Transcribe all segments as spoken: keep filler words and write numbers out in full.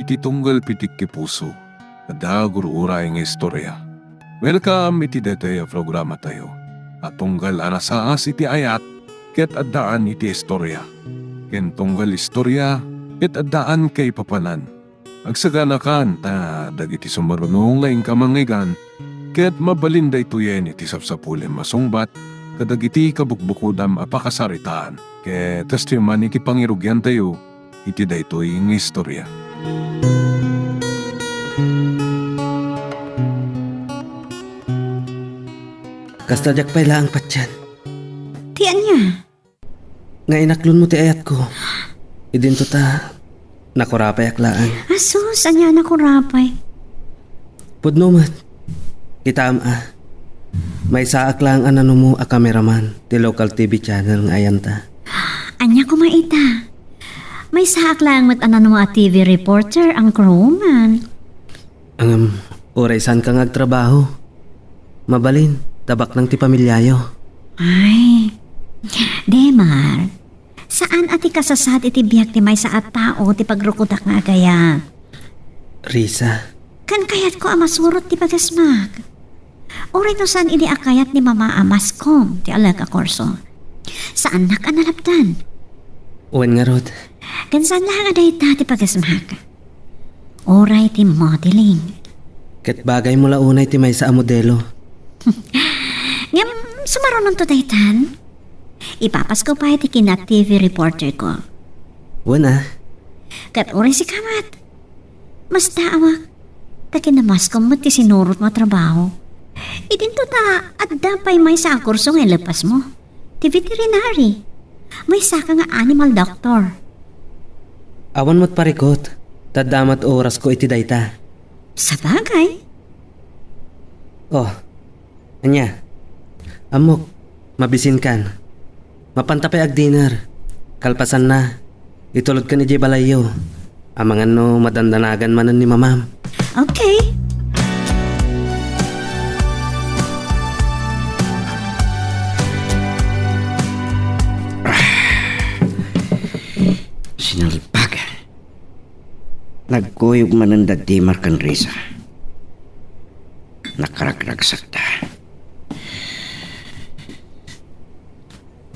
Ti tunggal pitik ti puso, adda gur-uray nga istorya. Welcome iti daytoy a programatayo a tunggal a nasaas iti ayat ket addaan iti istorya, ken tunggal istorya ket addaan kaipapanan. Agsaganakan ta dagiti sumaruno nga inka mangngeggan ket mabalin daytoyen iti sapsapulem a sungbat kadagiti kabukbukodam a pakasaritaan. Ket kastoy man iti pangirugiantayo iti daytoy nga istorya. Kasta diak pay laeng patien. Ti ania? Nga inaklonmo ti ayatko. Idinto ta, nakurapayak laeng. Asus, ania a nakurapay? Pudno met. Kitaem a. Maysaak laeng a nanumo a cameraman ti local T V channel nga ayanta. Ania koma ita? Maysaak laeng met a nanumo a T V reporter, ang crew man. Ngem, uray saanka nga agtrabaho. Mabalin, ta baknang ti pamiliayo. Ay. Demar, saan a ti kasasaad iti biag ti maysa a tao ti pagrukodak nga agayat. Risa. Ken kayatko a masurot ti pagasmak. Uray no saan idi a kayat ni Mama a maskom ti alek a kurso. Saannak a nalabdan. Wen ngarud. Ken saan laeng a dayta ti pagasmak. Uray ti modeling. Ket bagaymo la unay ti maysa a modelo. Ngem sumarunonto daytan? Ipapasko pay ti kina-T V reporter ko. Wen a. Ket uray sika met. Masdaawak. Ta kinamaskom met ti sinurotmo a trabaho. Idinto ta adda pay maysa a kurso nga ileppasmo. Ti veterinary. Maysaka nga animal doctor. Awan met parikut, ta adda met orasko iti dayta. Sabagay. Oh, ania? Ammok, mabisinkan. Mapanta pay agdinner. Kalpasanna, itulodkan idiay balayyo. Amangan no madandanagan manen ni Mamam. Okay. Sinalbag. Nagkuyog manen da Demar ken Risa. Nakaragragsakda.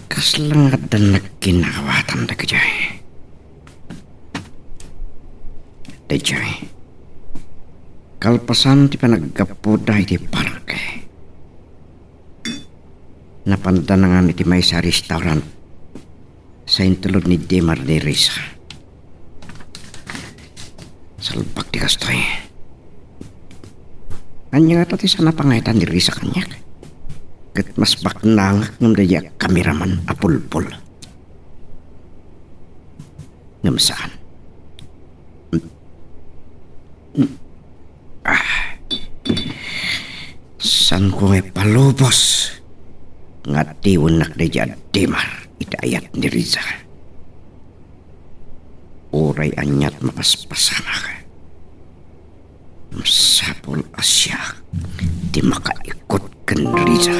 Kasla nga adda nagkinnaawatan dagitoy. Daytoy, kalpasan ti panaggapuda iti parke, napanda nangan iti maysa a restaurant sa intulod ni Demar ni Risa. Salbag ti kastoy. Ania ngata ti saan a pangayetan ni Risa kaniak? Ket mas baknangak ngem daydi a kameraman a pulpol. Ngem saan. Ah. Saanko nga ipalubos nga adiwennak daydi a Demar iti ayat ni Risa. Uray aniat mapaspasamak. Masapul a siak ti makaikut ken Risa.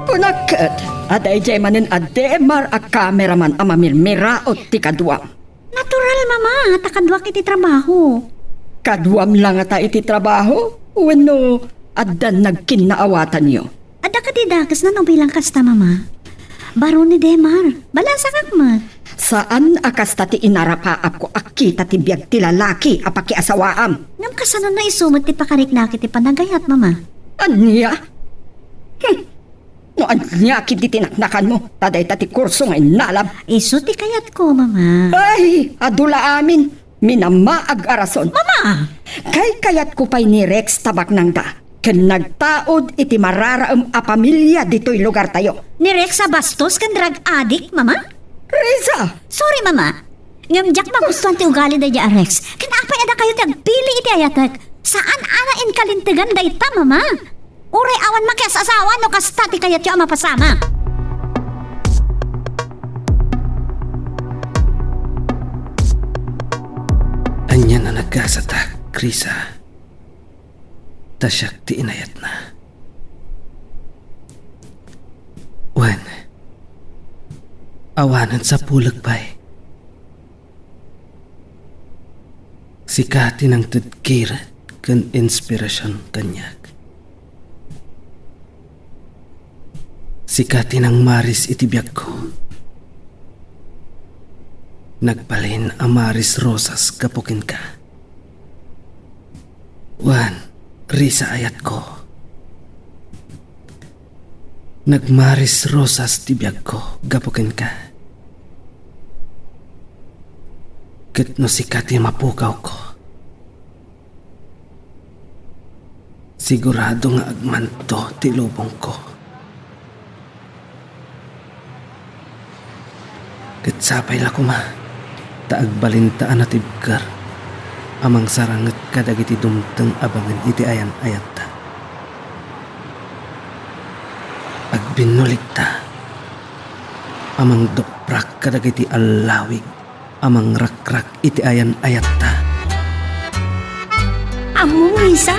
Kunak ket a daydiay manen a Demar a kameraman a mamirmiraot ti kaduam. Natural, Mama, ta kaduak iti trabaho. Kaduam la ngata iti trabaho? Wenno addan nagkinnaawatanyo? Adda kadi dakesna no bilang kasta, Mama. Baro ni Demar, balasangak met. Saan a kasta ti inarapaapko a kita ti biag ti lalaki a pakiasawaam. Ngem kasano no isu met ti pakariknak iti panagayat, Mama? Ania? Hmm. No ania ketdi ti naknakanmo, ta dayta ti kurso nga innalam. Isu ti kayatko, Mama. Ay, adu la amin. Minamaag a rason. Mama! Kaykayatko pay ni Rex ta baknangda ken nagtaud iti mararaem a pamilia ditoy lugartayo. Ni Rex a bastos ken drug addict, Mama? Risa! Sorry, Mama. Ngem diak magustuan ti ugali daydi a Rex. Ken apay a dakayo ti agpili iti ayatek? Saan a nainkalintegan dayta, Mama. Uray awan makias-asawa no kasta ti kayatyo a mapasamak. Ania a nagasatak, Risa? Ta siak ti inayatna. Wen, awanen sapulek pay. Sika ti nangted kired ken inspirasion kaniak. Sika ti nangmaris iti biagko. Nagbalin a maris rosas gapu kenka. Wen, Risa, ayatko. Nagmaris rosas ti biagko gapu kenka. Ket no sika ti mapukawko, sigurado nga agmanto ti lubongko. Ket sapay la koma ta agbalinta a natibker a mangsaranget kadagiti dumteng a bangen iti ayan-ayatta. Agbinnuligta a mangduprak kadagiti allawig a mangrakrak iti ayan-ayatta. Ammom, Risa,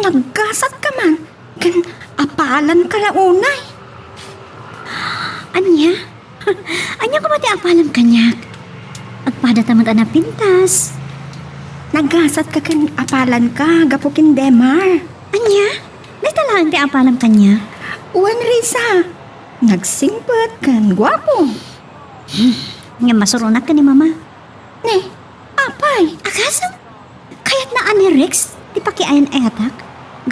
naggasatka man ken apalanka la unay. Ania? Ania koma ti apalam kaniak? Agpadata met a napintas. Naggasatka ken apalanka gapu ken Demar. Ania? Dayta laeng ti apalam kaniak? Wen, Risa. Nagsingpet ken guapo. Ngem masuronak ken ni Mama. Ne, apay? Agasem? Kayatna a ni Rex ti pakiayan-ayatak?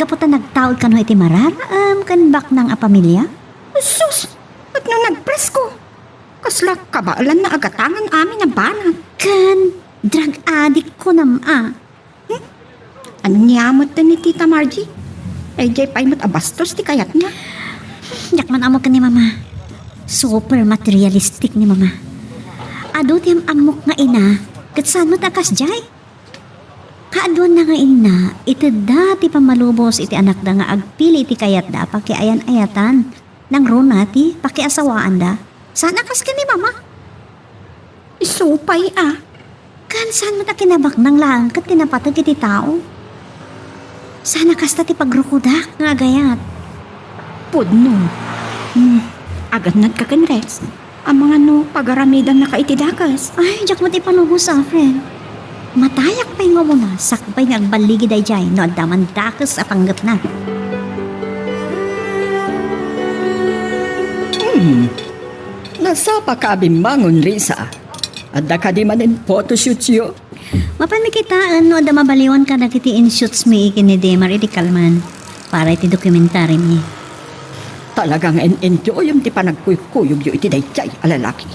Gapu ta nagtaud kano iti mararaem ken baknang a pamilia? Sus! Ket no nagpresko, kasla kabaelanna a gatangan amin a banag. Ken drug addict kunam a. Hmm? Ania met ni Tita Margie? Daydiay pay met a bastos ti kayatna. Diak man ammo ken ni Mama. Super materialistic ni Mama. Adu ti am-ammok nga ina, ket saan met a kasdiay? Kaaduanna nga inna, itedda ti pammalubos iti anakda nga agpili iti kayatda a pakiayan-ayatan. Nangruna ti pakiasawaanda. Saan a kas ken ni Mama? Isu pay a. Ken saan met a kinabaknang laeng ket ti napateg iti tao? Saan a kasta ti pagrukodak nga agayat? Pudno. Hmm. Agannadka ken Rex. Amangan no pagaramidannaka iti dakes. Ay, diak met ipalubos, a, friend. Matayak pay nga umuna, sakbay nga agballigi daydiay no adda man dakes a panggepna. Hmm. Nasapaka a bimmangon, Risa. Adda kadi manen photoshootyo? Mapanmi kitaen no adda mabaliwan kadagiti inshootsmi ken ni Demar iti kalman para iti dokumentarimi. Talaga nga in-enjoyem ti panagkuykuyogyo iti daydiay a lalaki.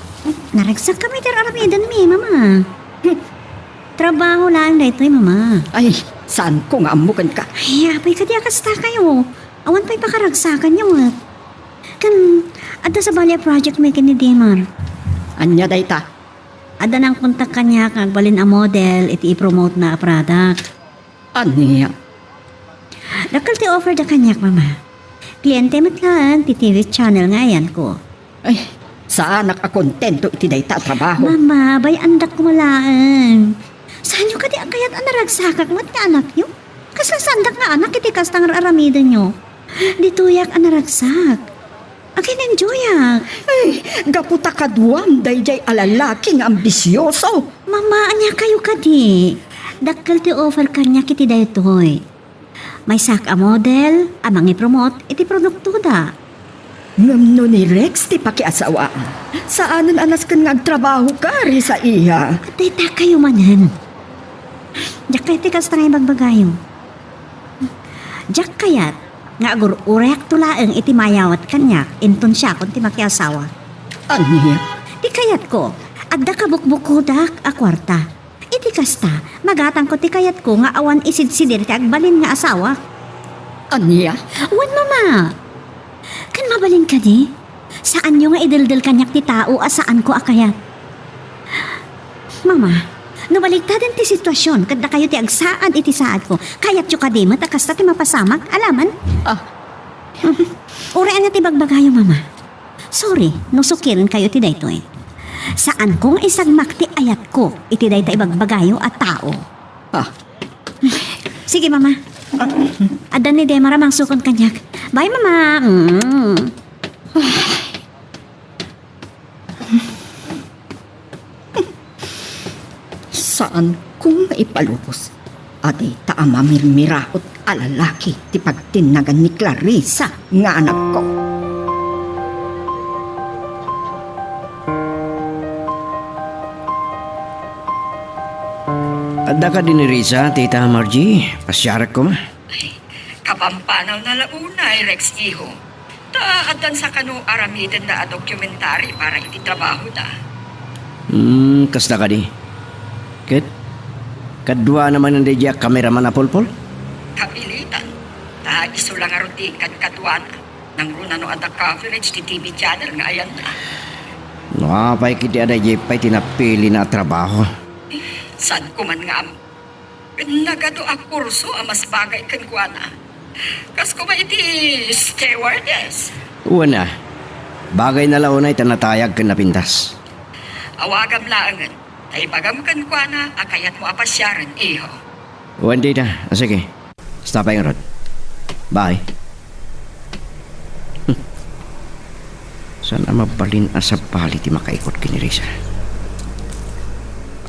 Naragsakkami iti ar-aramidenmi, Mama. Hmm. Trabaho laeng daytoy, Mama. Ay, saanko nga ammo kenka. Ay, apay kadi a kastakayo? Awan pay pakaragsakanyo met. Ken, adda sabali a projectmi ken ni Demar. Ania dayta? Adda nangkontak kaniak nga agbalin a model iti ipromotena a product. Ania? Dakkel ti offerda kaniak, Mama. Kliente met laeng ti T V channel nga ayanko. Ay, saanak a kontento iti dayta a trabaho. Mama, bay-andak koma laeng. Saanyo kadi a kayat a naragsakak met nga anakyo? Kasla saandak nga anak iti kasta nga ar-aramidenyo? Ditoyak a naragsak. Agin-enjoyak. Ay, gapu ta kaduam daydiay a lalaki nga ambisioso. Mama, ania kayo kadi? Dakkel ti offer kaniak iti daytoy. Maysak a model a mangipromote iti produktoda. Ngem no ni Rex ti pakiasawaan, saanen a nasken nga agtrabaho ka, Risa, iha. Dayta kayo manen. Diak kayat ti kasta nga ibagbagayo. Diak kayat nga agur-urayakto laeng iti mayawat kaniak inton siakon ti makiasawa. Ania? Ti kayatko, adda kabukbukodak a kuarta. Iti kasta, magatangko ti kayatko nga awan isidsidir ti agbalin nga asawak. Ania? Wen, Mama. Ken mabalin kadi? Saanyo nga ideldel kaniak ti tao a saanko a kayat. Mama, no baliktaden ti situasion ket dakayo ti agsaad iti saadko, kayatyo kadi met a kasta ti mapasamak, alaman? Ah. Uray ania ti bagbagayo, Mama? Sorry no sukirenkayo ti daytoy. Saanko nga isagmak ti ayatko iti dayta ibagbagayo a tao. Ah. Sige, Mama. Adda ni Demar a mangsukon kaniak. Bye, Mama. Mm. Kung maipalubos, adda ta a mamirmiraot a lalaki ti pagtinnagan ni Clarissa nga anakko. Adda kadi ni Risa, Tita Margie? Pasiarek koma. Ay, kapampanaw na la unay, Rex, iho. Ta addan sa kano aramidenda a documentary para iti trabahoda. Hmm, kasta kadi. Ket, kaduana manen daydiay a kameraman a pulpol? Kapilitan. Ta isu la ngarud ti inkadkaduana. Nangruna no adda coverage ti T V channel nga ayanna. No apay ketdi a daydiay pay ti napilina a trabaho? Saan ko man nga am-, Nagadu a kurso a mas bagay kenkuana. Kas koma iti stewardess. Wen a, bagayna la unay ta natayag ken napintas. Awagam laengen, ta ibagam kenkuana a kayatmo a pasiaren, iho. Wen, Tita. A, sige. Basta pay ngarud. Bye. Hmm. Saan a mabalin a sabali ti makaikut ken ni Risa?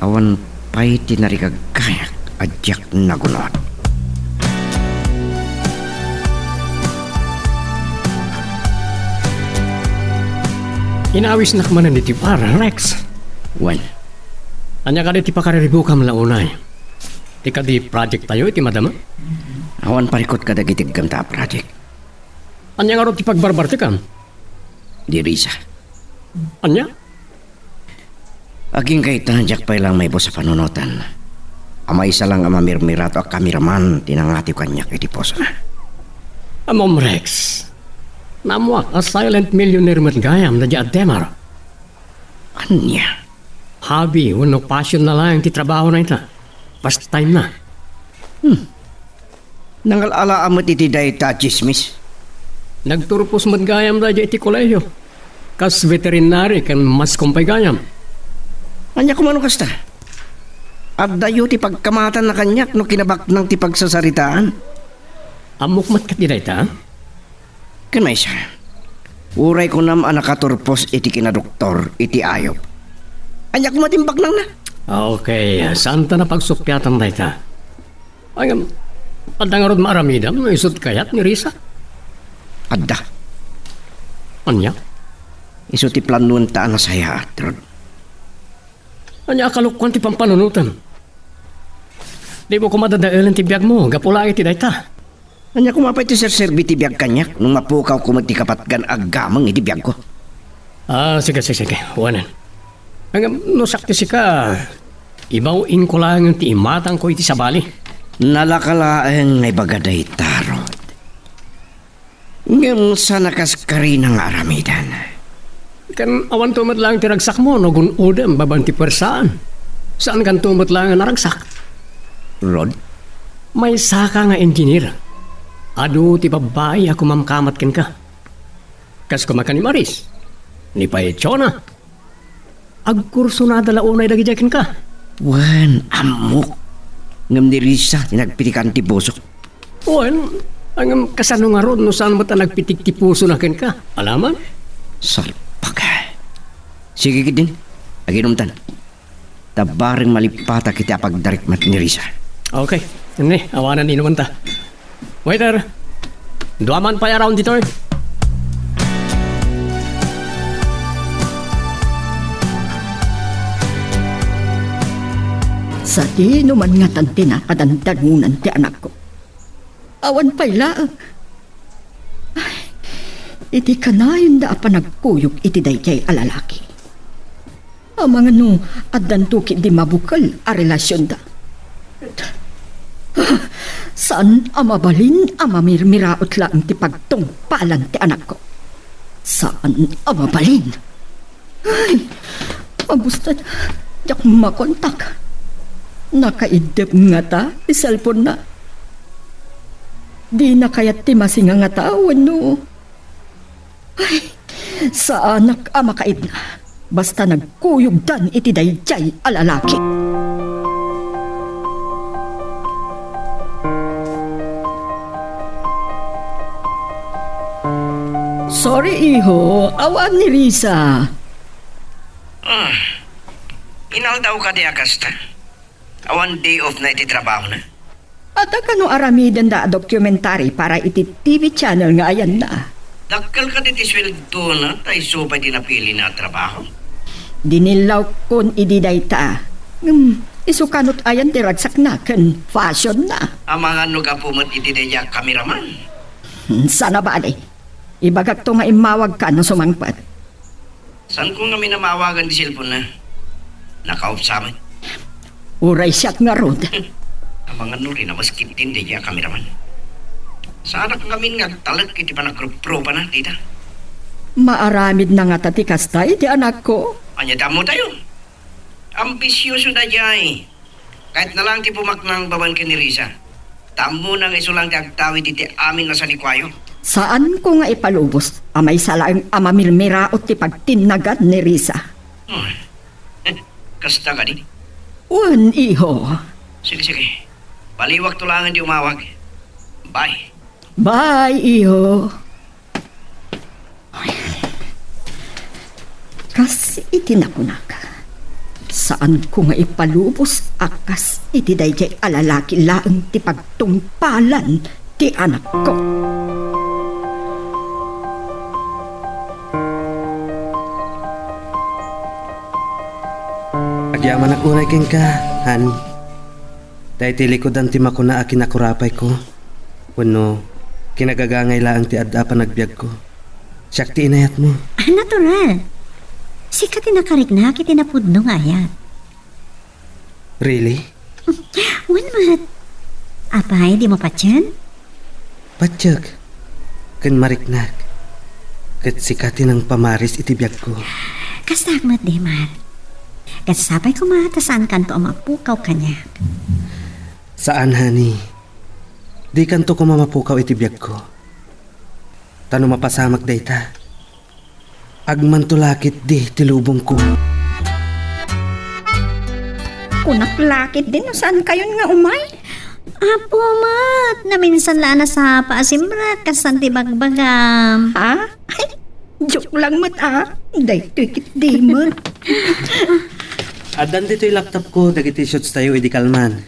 Awan pay ti narigaggayak a diak nagunot. Inawisnak manen iti bar, Rex. Wen. Ania kadi ti pakariribukam la unay? Ti kadi project tayo iti madama? Awan parikut kadagiti iggamta a project. Ania ngarud ti pagbarbartekam? Ni Risa. Ania? Agingga ita, diak pay lang maibus a panunotan. A maysa lang a mamirmirato a kameraman ti nangatiw kaniak iti pusona. Ammom, Rex. Naammoak a silent millionaire met gayam daydiay a Demar. Ania? Hobby wenno passion na laeng ti trabahona ita. Pastime na. Hmm. Nangal-alaam met iti dayta a tsismis. Nagturpos met gayam daydiay iti kolehio. Kas veterinary ken mass kom pay gayam. Ania koma no kasta? Addayo ti pagkamatanna kaniak no kinabaknang ti pagsasaritaan. Ammok met ketdi dayta? Ken maysa, uray kunam a nakaturpos iti kinadoktor iti ayup. Ania koma ti imbaknangna? Ah, okay. Saanta a pagsuppiatan dayta. Ay, ngem, adda ngarud maaramidam no isut kayat ni Risa? Adda. Ania? Isu ti planoenta a nasayaat, Rod. Ania a kalokuan ti pampanunotem? Dimo koma dadaelen ti biagmo gapu laeng iti dayta. Ania koma pay ti serserbi ti biag kaniak no mapukawko met ti kapatgan a aggameng iti biagko? Ah, sige, sige, sige. Wanen. Ngem, no siak ti sika, ibaw-inko laeng ti imatangko iti sabali. Nalaka laeng nga ibaga dayta, Rod. Ngem saan a kas karina nga aramiden. Ken awanto met laeng ti ragsakmo no gun-odem babaen ti puersaan. Saankanto met laeng a naragsak. Rod? Maysaka nga engineer. Adu ti babbai a kumamkamat kenka. Kas koma ken ni Maris, ni Paichona. Agkursonada la unay dagidiay kenka? Wen, ammok. Ngem ni Risa ti nagpitikan ti pusok. Wen, ngem kasano ngarud no saan met a nagpitik ti pusona kenka? Alaman? Salpak. Sige ketdin. Aginumtan. Ta bareng malippatak iti apagdarek met ni Risa. Okay. Ni, awanan inumanta. Waiter, dua man pay a round ditoy. Sadino man ngatan ti nakadandanunan ti anakko? Awan pay laeng. Ay, iti kanayonda a panagkuyog iti daydiay a lalaki. Amangan no addanto ketdi mabukel a relasionda. Saan a mabalin a mamirmiraot laeng ti pagtungpalan ti anakko. Saan a mabalin. Ay, mabustan, diak makontak. Nakaiddep ngata ti cellphone-na. Dina kayat ti masinga ngata wenno Ay, saanak a makaidna. Basta nagkuyogdan iti daydiay a lalaki. Sorry, iho. Awan ni Risa. Ah, inaldaw kadi a kasta? Awan day off na iti trabahona. Adda kano aramidenda a documentary para iti T V channel nga ayanna. Dakkel kadi ti sueldona, ta isu pay ti napilina a trabaho. Dinillawkon idi dayta. Ngem, isu kano ti ayan ti ragsakna ken fashionda. Amangan no gapu met iti daydiay a kameraman. Hmm, saan a bale. Ibagakto nga immawagka no sumangpet. Saanko ngamin a maawagan ti cellphone-na? Naka-off sa met. Uray siak ngarud. Amangan no rinamaskit din daydiay a kameraman. Saanak ngamin nga agtalek iti panagruprupana dita. Maaramidna ngata ti kasta iti anakko. Ania ti ammotayo? Ambisioso daydiay. Kayatna laeng ti pumaknang babaen ken ni Risa. Ta ammona nga isu laeng ti agtawid iti amin a sanikuayo. Saanko nga ipalubos a maysa laeng a mamirmiraot ti pagtinnagan ni Risa. Hmm. Kasta kadi? Wen, iho. Sige, sige. Baliwakto laengen ti umawag. Bye. Bye, iho. Kas iti nakunak, saanko nga ipalubos a kas iti daydiay a lalaki laeng ti pagtungpalan ti anakko. Agyamanak unay kenka, honey. Daytoy likudan ti makuna a kinakurapayko. Wenno, kinagagangay laeng ti adda a panagbiagko. Siak ti inayatmo. Ah, natural. Sika ti nakariknak iti napudno nga ayat. Really? Wen met. Apay, dimo patien? Patiek. Ken mariknak. Ket sika ti nangpamaris iti biagko. Kastaak met, Demar. Ket sapay koma ta saankanto a mapukaw kaniak. Saan, honey. Dikanto koma mapukaw iti biagko. Ta no mapasamak dayta, agmanto la ketdi ti lubongko. Kunak la ketdi no saankayon nga umay. Apo met, naminsan la a nasapa a simrek, kas saan ti bagbagam. Ha? Ay, joke lang met, ah. Daytoy ketdi met. Addan ditoy laptop ko dagiti shoots tayo idi kalman.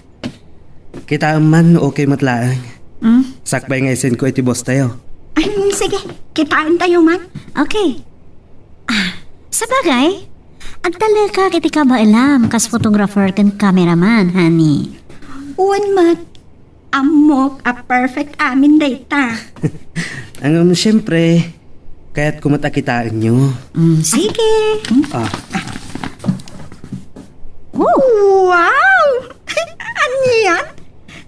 Kitaem man no okay met laeng. Hmm? Sakbay nga isend ko iti boss tayo. Ay, sige. Kitaentayo man. Okay. Ah, sabagay, agtalekak iti kabaelam kas photographer ken cameraman, honey. Wen met, ammok a perfect amin dayta. Ngem, siyempre, kayatko met a kitaenyo. Mm, sige. Ah. Oh. Wow! Anian?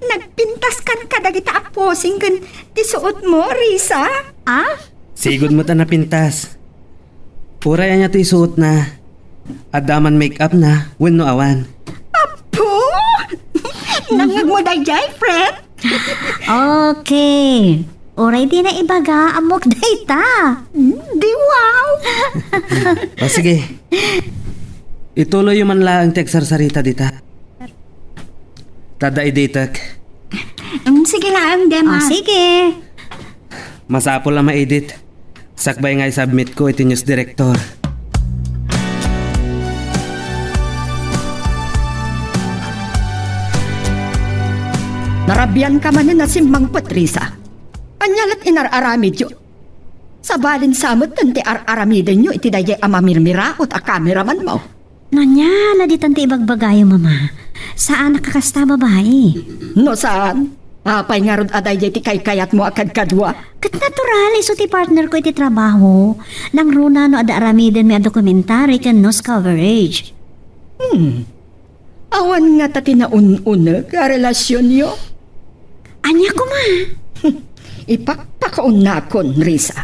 Nagpintaskan kadagita a posing ken ti suotmo, Risa? Ah? Sigud met a napintas. Uray ania ti isuotna, adda man make-upna wenno awan. Apo! Nangngegmo daydiay, friend? Okay. Uray dina ibaga, ammok dayta. Di wow! O sige. Ituloyyo man laeng ti agsarsarita dita. Ta adda editek. Mm, sige laeng, Dema. Ah, sige. Masapul a ma-edit. Sakbay nga isubmit ko iti news director. Narabianka manen a simmangpet, Risa. Ania la't inar-aramidyo? Sabali sa met ti ar-aramidenyo iti daydiay a mamirmiraot a kameramanmo. No ania la ditan ti ibagbagayo, Mama? Saanak a kasta a babai. No saan, apay ngarud a daydiay ti kaykayatmo a kadkadua? Ket natural, isu ti partner ko iti trabaho. Nangruna no adda aramidenmi a dokumentary ken news coverage. Hmm. Awan ngata ti naun-uneg a relasionyo? Ania koma? Ipakpakaunakon, Risa.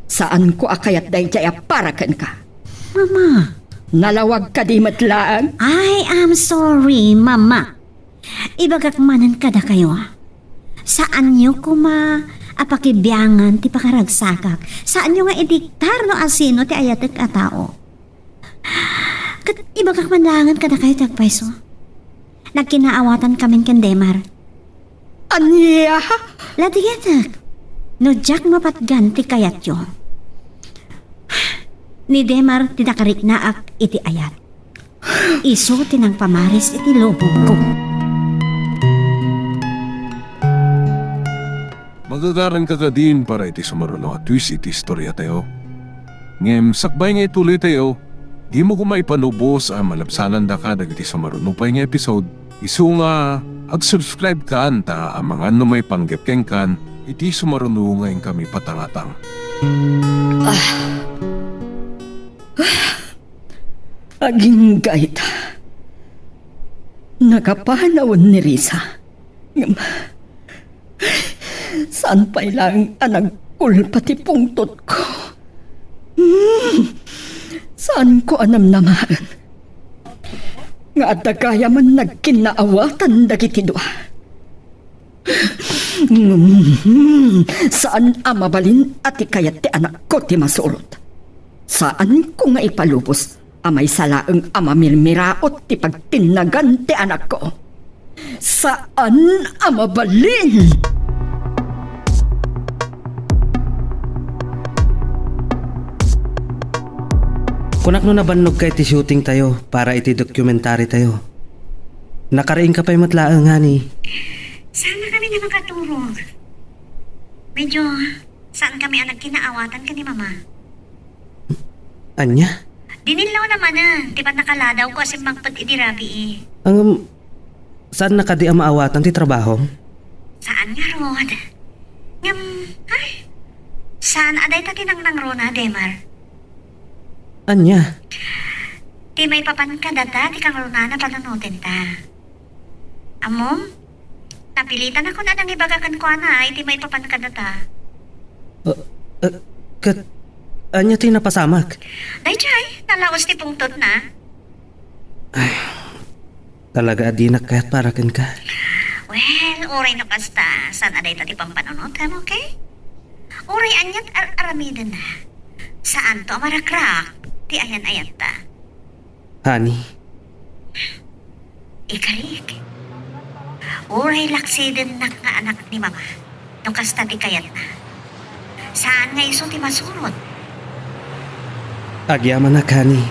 Saanko a kayat daydiay a para kenka. Mama. Nalawag kadi met laeng? I am sorry, Mama. Ibagak manen kadakayo. Saanyo koma a pakibiangan ti pakaragsakak. Saanyo nga idiktar no asino ti ayatek a tao. Ket ibagak man laengen kadakayo ti agpayso. Nagkinaawatankamin ken Demar. Ania? Latigetek. No diak mapatgan ti kayatyo, ni Demar ti nakariknaak iti ayat. Isu ti nangpamaris iti lubongko. Magagaranka kadin para iti sumaruno a twist iti istoriatayo. Ngem sakbay nga ituloytayo, dimo koma ipalubos a malabsanandaka dagiti sumaruno pay nga episode. Isu nga ag-subscribe-kan ta amangan no maipanggep kenkan iti sumaruno nga inkami patangatang. Agingga ita. Nakapanawen ni Risa. Ngem, saan pay laeng a nagkulpa ti pungtotko? Hmm, saanko a namnamaen nga adda gayamen nagkinnaawatan dagiti dua. Hmm, saan a mabalin a ti kayat ti anakko ti masurot. Saanko nga ipalubos a maysa laeng a mamirmiraot ti pagtinnagan ti anakko. Saan a mabalin! Kunak no nabannogka iti shootingtayo para iti documentarytayo. Nakariingka pay met laeng, honey. Saan a kami nga makaturog? Medyo saan kami a nagkinnaawatan ken ni Mama. Ania? Diin laeng a manen ti pannakaladawko a simmangpet idi rabii. Ngem, saan na kadi a maawatan ti trabahom? Saan ngarud. Ngem, ay, saan a dayta ti nangnangruna, Demar? Ania? Ti maipapan kadata ti kangrunaan a panunotenta. Ammom? Napilitanakon a nangibaga kenkuana iti maipapan kadata. Uh, uh, ket ania ti napasamak? Daydiay, nalaos ti pungtotna. Ay, talaga a dinak kayat para kenka. Well, uray no kasta, saan a dayta ti pampanunotem, okay? Uray aniat ar-aramidenna, saanto a marakrak ti ayan-ayatta. Honey. Ikarik, uray laksidennak nga anak ni Mama, no kasta ti kayatna. Saan nga isu ti masurot. Agyamanak, honey.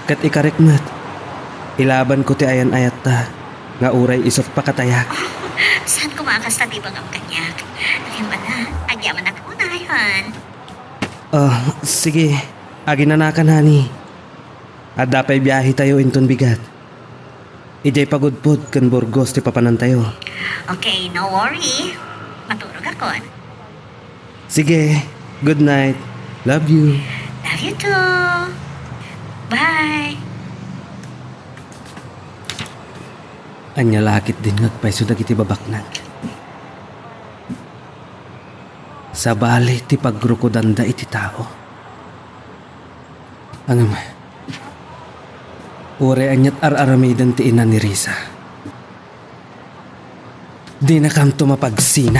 Ket ikarik met, ilabanko ti ayan-ayatta nga uray isut' pakatayak. Saan koma a kasta ti ibagam kaniak? Agyamanak, agyamanak unay, hon. Ah, sige. Aginanakan, honey. Adda pay biahetayo inton bigat. Idiay Pagudpud ken Burgos ti papanantayo. Okay, no worry. Maturogakon. Sige. Good night. Love you. Love you too. Bye. Ania la ketdin nga agpayso dagiti babaknang? Sabali ti pagrukudanda iti tao. Ngem, uray aniat ar-aramiden ti ina ni Risa, dinakanto mapagsina.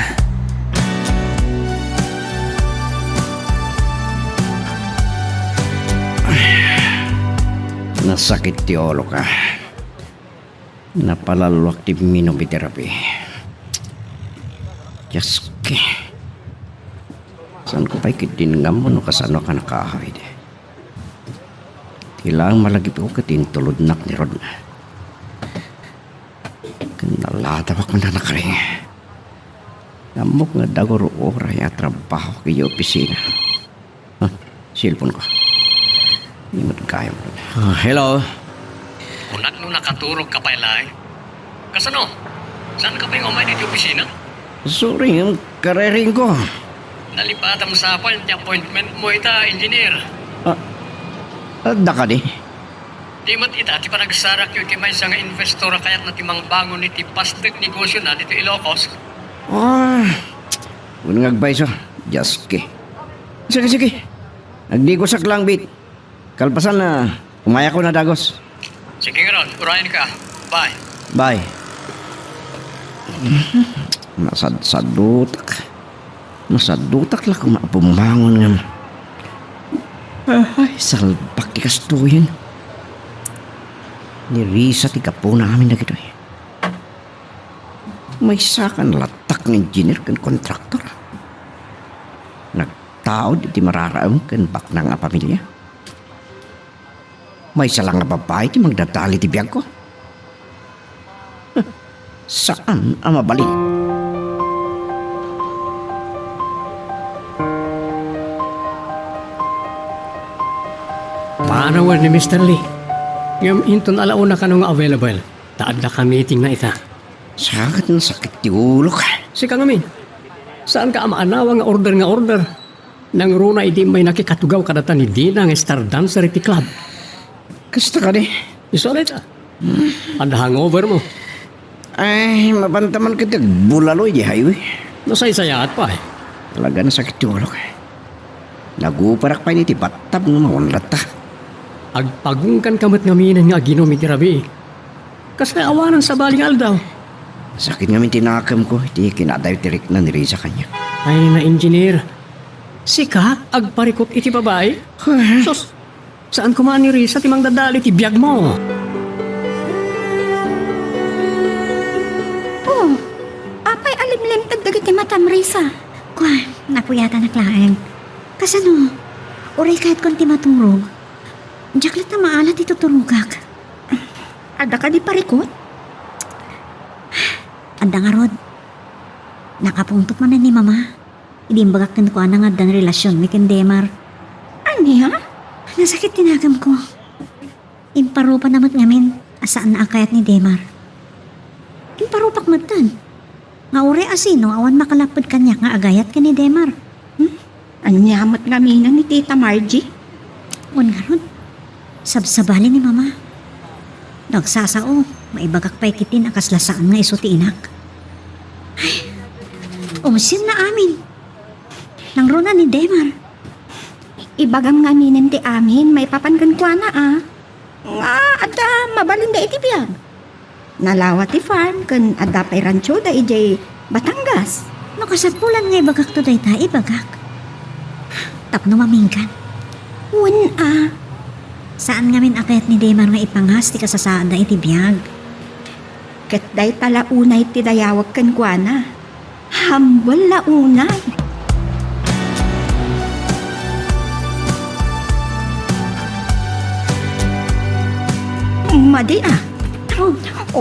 Nasakit ti uloka. Napalalluak ti minum iti rabii. Dios ki. Saanko pay ketdin nga ammo no kasano a nakaawid. Ti laeng malagipko ket intulodnak ni Rodna. Ken naladawak man a nakaring. Ammok nga dagururay a trabahok idiay opisina. Ah, cellphone ko. Di met gayam. Ah, hello? Kunak no nakaturogka pay laeng. Kasano? Saanka pay nga umay ditoy opisina? Sorry, ang kariring ko. Nalipatam sapay ti appointment mo ita, engineer. Ah, adda kadi? Di met ita ti panagsarakyo iti maysa nga investor a kayatna ti mangbangon iti pastek negosiona ditoy Ilocos. Ah, wen nga agpayso. Dios ki. Sige, sige. Agdigosak lang, bit. Kalpasan na, umayakon a dagus. Sige ngarud, urayenka. Bye. Bye. Nasadsadutak. Nasaddutak la koma a bumbangon ngem. Ay, salbak ti kastoyen. Ni Risa ti gapuna amin dagitoy. Maysa kan latta nga engineer ken kontraktor. Nagtaud iti mararaem ken baknang a pamilia. Maysa la nga babai ti mangdadal iti biagko. Saan a mabalin. Maanawed ni Mister Lee. Ngem inton ala una kano nga available, ta adda ka meeting na ita. Saka nasakit ti ulok. Sika ngamin, saan ka a maanawa nga order nga order? Nangruna idi immay nakikatugaw kadata ni Dina nga star dancer iti club. Kasta kadi? Isu a dayta. Adda hangover mo. Ay, mapanta man ket agbulalo iti highway. Nasaysayaat pay. Talaga nasakit ti ulok. Naguparak pay iti battab nga mawan latta. Agpagungkan ka met ngaminen nga aginom iti rabii. Kasla awanan sabali nga aldaw. Sakit ngamin ti nakemko iti kinadayo ti rikna ni Risa kaniak. Ay, na engineer. Sika, agparikut iti babai? Sus, saan koma ni Risa ti mangdadal iti biag mo? Oh, apay a limlimted dagiti matam, Risa? Kua, napuyatanak laeng. Kasano? Uray kayatkon ti maturog. Diak latta maala ti tuturogak. Adda kadi parikut? Adda ngarud. Nakapungtot manen ni Mama. Idi imbagak kenkuana nga addan relasionmi ken Demar. Ania? Nasakit ti nakemko. Imparupana met ngamin a saanna a kayat ni Demar. Imparupak metten nga uray a sino awan makalapped kaniak nga agayat ken ni Demar. Hmm? Ania met ngaminen ni Tita Margie? Wen ngarud, sabsabali ni Mama. No agsasao, maibagak pay ketdin a kasla saan nga isu ti inak. Ay, umsir na amin. Nangruna ni Demar. Ibagam ngaminen ti amin maipapan kenkuana a nga adda mabalinda iti biag. Nalawa ti farm ken adda pay ranchoda idiay Batangas. No kasapulan nga ibagakto dayta, ibagak. Tapno maminggan. Wen a. Saan ngamin a kayat ni Demar nga ipangas ti kasasaadda iti biag. Ket dayta la unay ti dayawek kenkuana. Humble la unay. Madi a. Oh,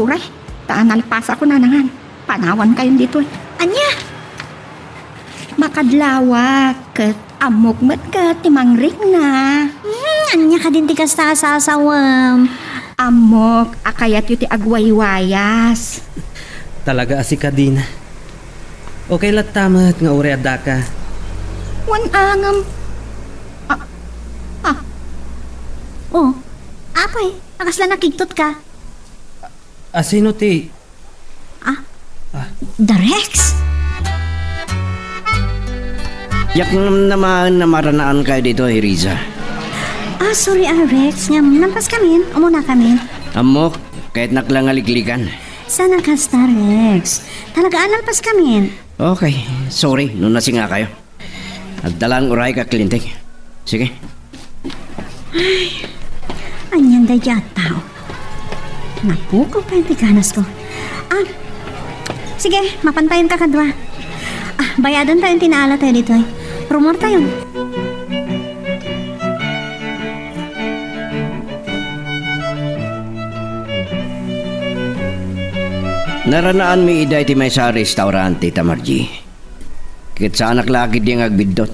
uray, ta nalpasakon nangan. Panawankayon ditoy. Ania? Makadlawak ket ammok met ket ti mangrikna. Hmm, ania kadin ti kasta a sasawem? Ammok a kayatyo ti agwaywayas. Talaga a sika, Dina. Okay latta met nga uray addaka. Wen a ngem. Ah. Ah. Oh, apay, a kasla nakigtot ka? A sino ti Ah? Ah. Da Rex? Diak namnamaen a maranaankayo ditoy, Risa. Ah, sorry, ah, Rex. Ngem, nalpas kamin. Umuna kamin. Ammok, kayatnak la nga ligligan. Saan a kasta, Rex. Talaga a nalpas kamin. Okay, sorry no nasingakayo. Adda laeng urayek a kliente. Sige. Ay, anian daydiay a tao? Napukaw pay ti ganasko. Ah, sige, mapantayon ka kadua. Ah, bayadantayon ti naalatayo ditoy. Rumuartayon. Naranaanmi ida iti maysa a restaurant, Tita Margie. Ket saanak la ketdi nga agbiddut.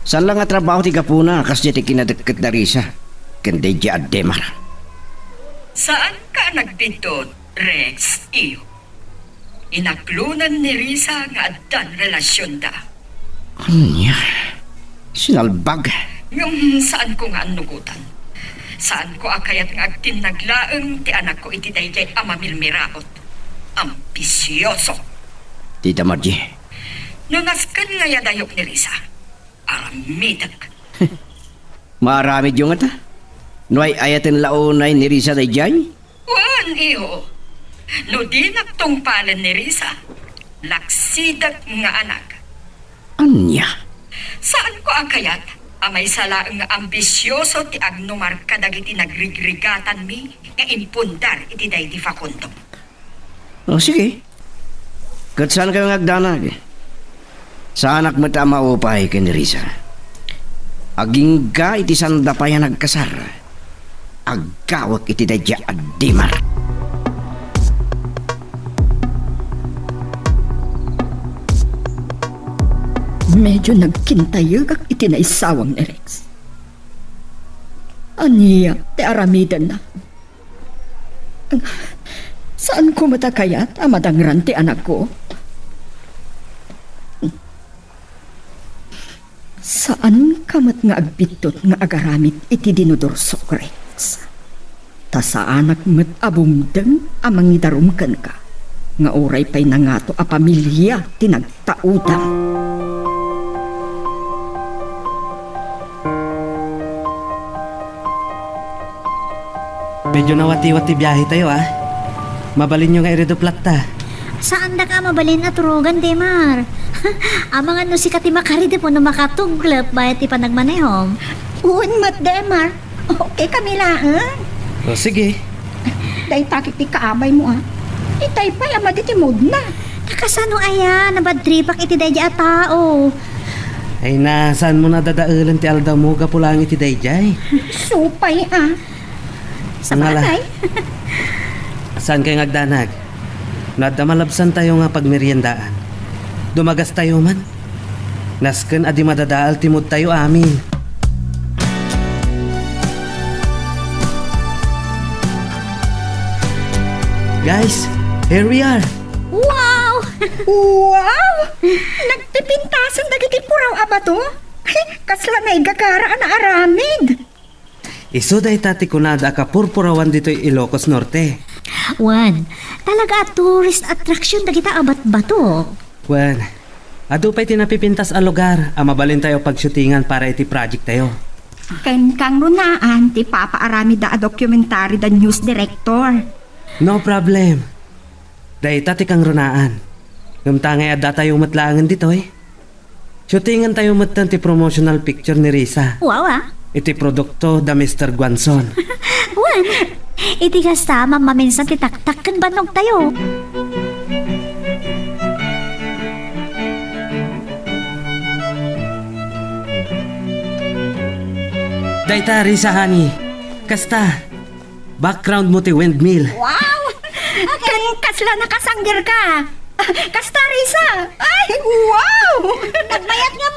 Saan la nga trabaho ti gapuna a kasdiay ti kinadekket da Risa ken daydiay a Demar. Saanka a nagbiddut, Rex, iyo. Inaklonan ni Risa nga addan relasionda. Ania? Sinalbag. Ngem saanko nga annugotan. Saanko a kayat nga agtinnag laeng ti anakko iti daydiay a mamilmiraot. Ambisioso. Tita Margie. No nasken nga yadayok ni Risa, aramidek. Maaramidyo ngata? No ay-ayaten la unay ni Risa daydiay? Wen, iyo. No dinak tungpalen ni Risa, laksidek nga anak. Ania? Saanko a kayat a maysa laeng nga ambisioso ti agnumar kadagiti nagrigrigatanmi nga impundar iti daydi Facundo. O, sige. Ket saankayo nga agdanag. Saanak met a maupay ken ni Risa. Agingga iti sanda pay a nagkasar. aggawek iti daydiay a Dimar. Medyo nagkintayegak iti naisawang ni Rex. Ania ti aramidenna? Saanko met a kayat a madangran ti anakko. Saanka met nga agbiddut nga agaramid iti dinudursok, Rex. Ta saanak met a bumdeng a mangidarum kenka, nga uray pay nangato a pamilia ti nagtaudam. Medyo nawatiwat ti biahe tayo, ah. Mabalinyo nga iredup latta. Saandak a mabalin a turogan, Demar. Amangan no sika ti makaridep wenno makatuglep bayat ti panagmanehom. Wen met, Demar. Okay kami laeng. O, sige. Dayta ket ti kaabaymo, ah. Itay pay a madi ti moodna. Nakasano aya? Nabadtripak iti daydiay a tao. Ay na, saanmo nadadaelen ti aldawmo gapu laeng iti daydiay? Supay, ah. Sabagay. Saankayo nga agdanag? No adda malabsantayo nga pagmeriendaan, dumagastayo man. Nasken a di madadael ti moodtayo amin. Guys, here we are. Wow! Wow! Nagpipintasen dagiti puraw a bato? Kasla naigagara a naaramid. Isu dayta ti kunada a kapurpurawan ditoy Ilocos Norte. Wen, talaga a tourist attraction dagita a batbato. Wen, adu pay ti napipintas a lugar a mabalintayo pagshootingan para iti project tayo. Ken kangrunaan ti papaaramida a documentary da news director. No problem. Dayta ti kangrunaan. Ngem ta ngay addatayo met laengen ditoy. Shootingentayo metten ti promotional picture ni Risa. Wow, ah. Iti produkto da Mister Guanzon. Wen, iti kasta, mammaminsan ti taktak ken bannogtayo. Dayta, Risa, honey. Kasta, background mo ti windmill. Wow! Ken kasla nakasangger ka. Kasta, Risa. Ay, wow! Nagmayat nga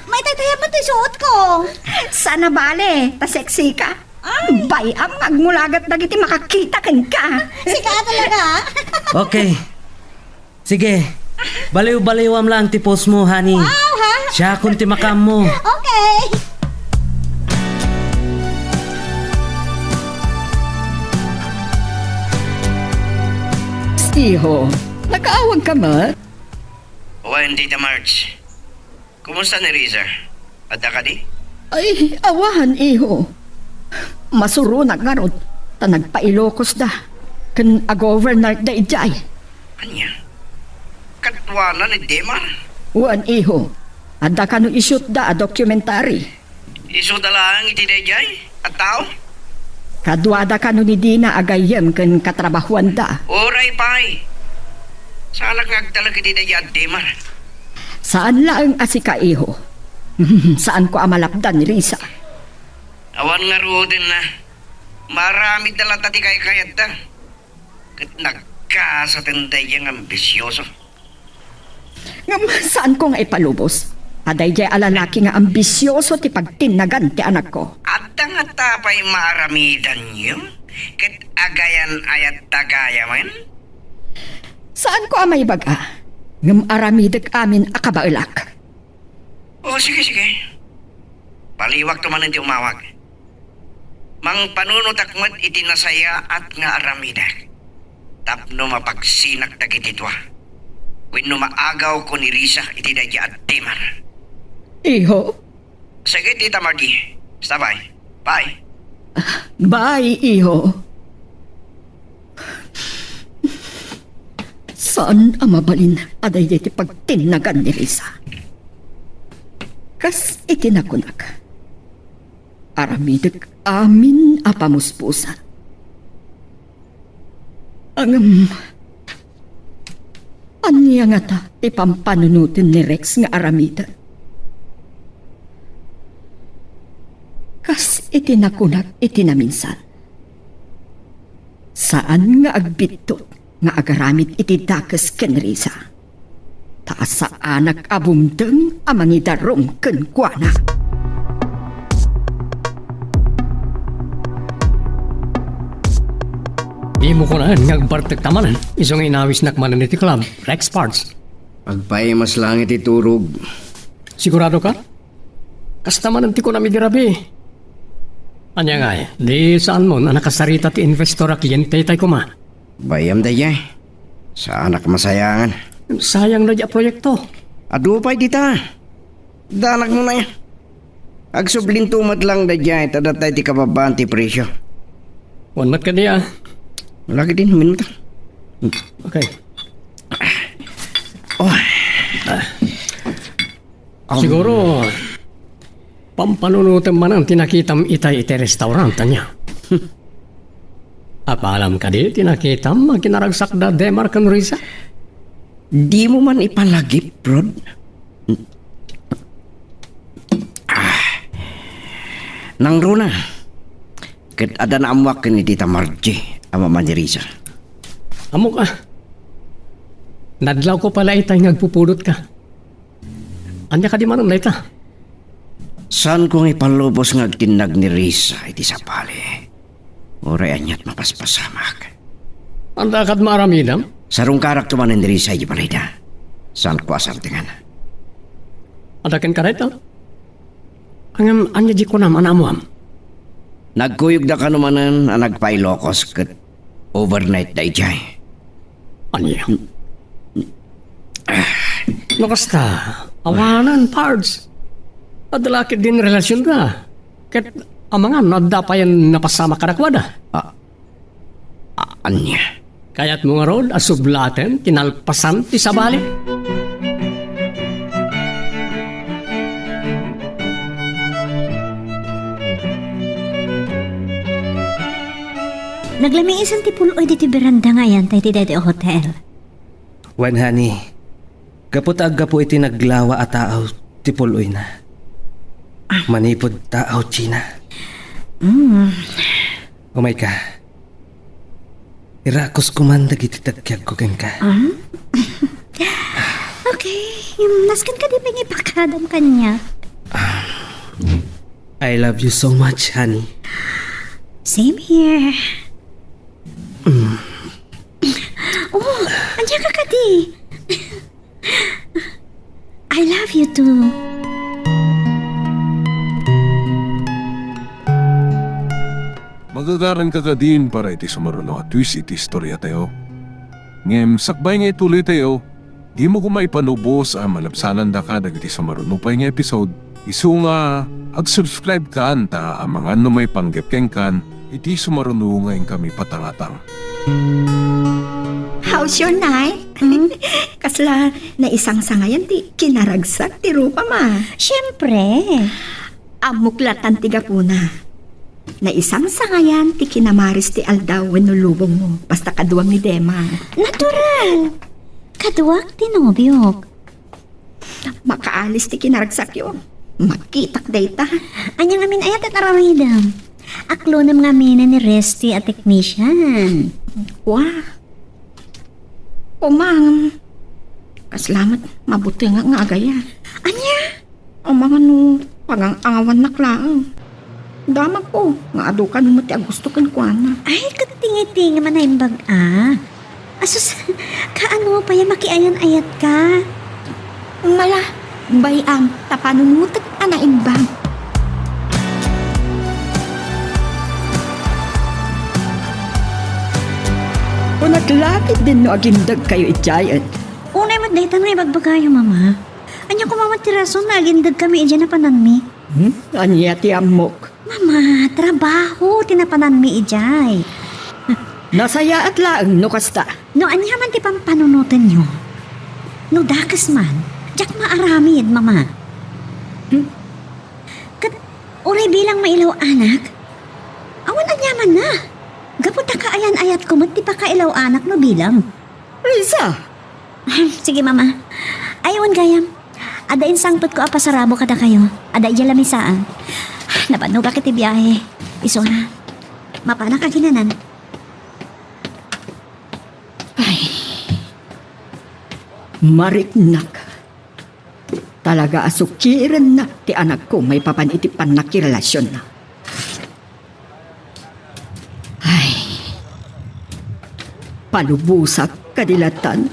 maitaytayab man ti suot ko. Saan a bale, ta sexy ka. Ay. Bay-am nga agmulagat dagiti makakita kenka. Sika talaga. Okay. Sige. Baliw-baliwam lang ti post mo, honey. Wow, ha? Siakon ti makaammo. Okay. Iho, nakaawag ka met? Wen, Tita Marge. Kumusta ni Risa? Adda kadi? Ay, awan, iho. Masuronak ngarud, ta nagpa-Ilocos da. Ken a-governor da idiay. Ania? Kaduana ni Demar? Wen, iho. Adda kano isut da a documentary. Isuda laeng iti daydiay a tao? Kaduada kano ni Dina a gayyem ken katrabahuanda. Uray pay. Saanak nga agtalek iti daydiay a Demar. Saan laeng a sika, iho. Saanko a malapdan ni Risa. Awan ngarudenna. Maaramidda latta ti kaykayatda. Ket nagkasaten daydiay nga ambisioso. Ngem saanko nga ipalubos a daydiay a lalaki nga ambisioso ti pagtinnagan ti anakko. Adda ngata pay maaramidanyo? Ket agayan-ayat ta gayamen? Saanko a maibaga, ngem aramidek amin a kabaelak. O, sige, sige. Baliwakto manen ti umawag. Mangpanunotak met iti nasayaat nga aramidek tapno mapagsinak dagiti dua wenno maagawko ni Risa iti daydiay a Demar. Iho? Sige, Tita Margie. Basta, bye. Bye. Bye, iho. Saan a mabalin a daydiay ti pagtinnagan ni Risa. Kas iti nakunak, aramidek amin a pamuspusan. Ngem, ania ngata ti pampanunoten ni Rex nga aramiden? Kas iti nakunak iti naminsan, Saan nga agbiddut nga agaramid iti dakes ken Risa. Ta saanak a bumteng a mangidarum kenkuana. Dimo kunaen nga agbartekta manen, isu nga inawisnak manen iti club, Rex Parts. Agpaimas lang iti turog. Sigurado ka? Kasta manen ti kunam idi rabii. Ania ngay, di saanmon a nakasarita ti investor a kliente itay koma? Bayam daydiay. Saanak masayangan. Sayang daydiay a proyekto. Adu pay dita. Danagmo na ya. Agsublinto met lang daydiay ta datay ti kababaan ti presyo. Wan met kadi a. Lagi din, huminum ta. Okay. Oh. Um. Siguro, pampanunotem manen ti nakitam itay iti restaurant, ania? Apalam kadi ti nakitam a kinaragsak da Demar ken Risa? Dimo man ipalagip, Rod? Ah. Nangruna, ket adda naammoak ken ni Tita Margie a mama ni Risa. Ammok a. Nadlawko pay la itay nga agpupudotka. Ania kadi manen dayta? Saanko nga ipalubos nga agtinnag ni Risa iti sabali. Uray aniat mapaspasamak. Anda kad maaramidam? Sarungkarak to manen ni Risa iti balayda. Saanko a sardengan. Adda kenka dayta? Ngem ania di kunam a naammoam? Nagkuyogda kano manen a nagpailokos ket overnight daydiay. Ania? No kasta, awanen, Pards. Adda la ketdin relasionda. Ket amangan no adda payen napasamak kadakuada. Ah, a-, ania? Kayatmo ngarud a sublaten ti nalpasan ti sabali? Naglamiisen ti pul-oy ditoy beranda nga ayan tay ti daytoy a hotel. Wen, honey, gapu ta aggapu iti naglawa a taaw ti pul-oyna. Ah. Manipud taaw, Gina. Mm. Umayka. Irakusko man dagiti tagkiagko kenka. Ah? Okay. Nasken kadi pay nga ipakadam kaniak? I love you so much, honey. Same here. Mm. Oh, ania ka kadi? I love you too. Magagaranka kadin para iti sumaruno a twist iti istoriatayo. Ngem sakbay nga ituloytayo, dimo koma ipalubos a malabsanandaka dagiti sumaruno pay nga episode, isu nga ag-subscribe kan ta amangan no maipanggep kenkan iti sumaruno nga inkami patangatang. How's your night? Hmm? Kasla naisangsangayan ti kinaragsak ti rupam a? Siempre. Ammok latan ti gapuna. Naisangsangayan ti kinamaris ti aldaw wenno lubongmo, basta kaduam ni Dema. Natural! Kaduak ti nobiok. Makaalis ti kinaragsakyo. Makitak dayta. Ania ngamin aya ti aramidem? Aklonem ngamin ni Resty a technician. Wa. Umang. Kasla met, mabutengak nga agayat. Ania? Amangan no pagang-angawannak laeng. Damagko nga adu kano met ti agusto kenkuana. Ay, ket tingitngem a naimbag a. Asus, kaano pay a makiayan-ayatka? Mala, bay-am ta panunotek a naimbag. Kunak la ketdin no agindagkayo idiayen. Unay met dayta nga ibagbagayo, Mama. Ania koma met ti rason nga agindagkami idiay napananmi? Hmm? Ania ti ammok? Mama, trabaho ti napananmi idiay. Nasayaat laeng no kasta. No ania man ti pampanunotenyo, no dakes man, diak maaramid, Mama. Hmm? Ket uray bilang mailaw-anak, awan aniamanna. Gapu ta kaayan-ayatko met ti pakailaw-anak no bilang. Risa! Sige, Mama. Ay, wen gayam. Adda insangpetko a pasarabo kadakayo. Adda idiay lamisaan. Napannogak iti biahe. Isuna. Mapanak aginanan. Mariknak. Talaga a sukirennak ti anakko maipapan iti pannakirelasionna. Ay, palubosak kadi latan.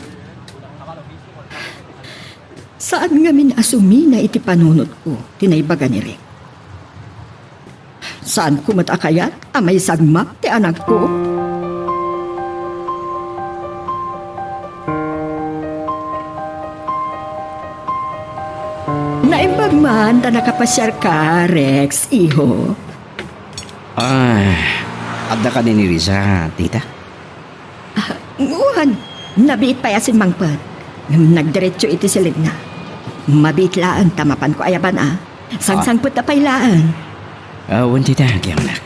Saan ngamin a sumina iti panunotko ti naibaga ni Rick. Saanko met a kayat a maisagmak ti anakko. Naimbag man ta nakapasiarka, Rex, iho. Ah, adda kadi ni Risa, tita? Ah, wen, nabiit pay a simmangpet. Ngem nagdiretso iti silingna. Mabiit laeng ta mapanko ayaban a. Sangsangpet a pay laeng. Ah, wen, tita, agyamanak.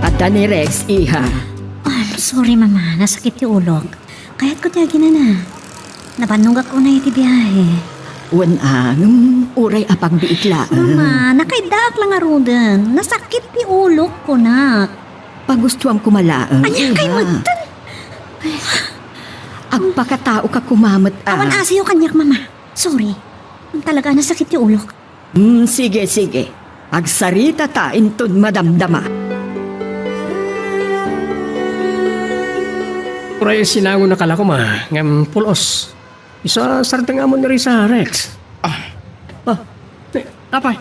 Adda ni Rex, iha. Ah, sorry, Mama. Nasakit ti ulok. Kayatko ti aginana. Nabannogak unay iti biahe. Wen a, ngem uray a pagbiit laeng. Mama, nakaiddaak la ngaruden. Nasakit ti ulok, kunak. Pagustuam koma laeng. Ania kay metten? Agpakataoka koma met a. Awan asiyo kaniak, Mama. Sorry. Talaga, nasakit ti ulok. Hmm, sige, sige. Agsaritata inton madamdama. Uray sinangonaka la koma, ngem pulos. Isu a sardeng amon ni Risa, Rex. Ah. Ah, eh, apay?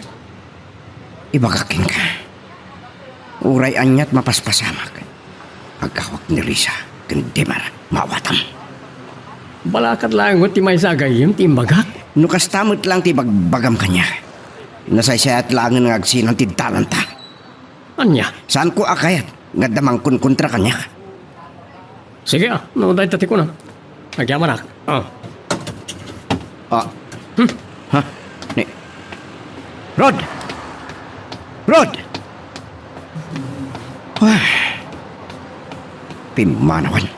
Ibagak kenka. Uray aniat mapaspasamak. Agawak ni Risa ken Demar, maawatam. Balakad laeng met ti maysa a gayyem ti imbagak. No kasta met laeng ti bagbagam kaniak, nasaysayat laengen nga agsinan ti dalanta. Ania? Saanko a kayat nga adda mangkonkontra kaniak. Sige, ah, no dayta ti kunam. Agyamanak. Ah. Ah. Hmm. Ha? Ni Rod! Rod! Ah. Pimmanawen.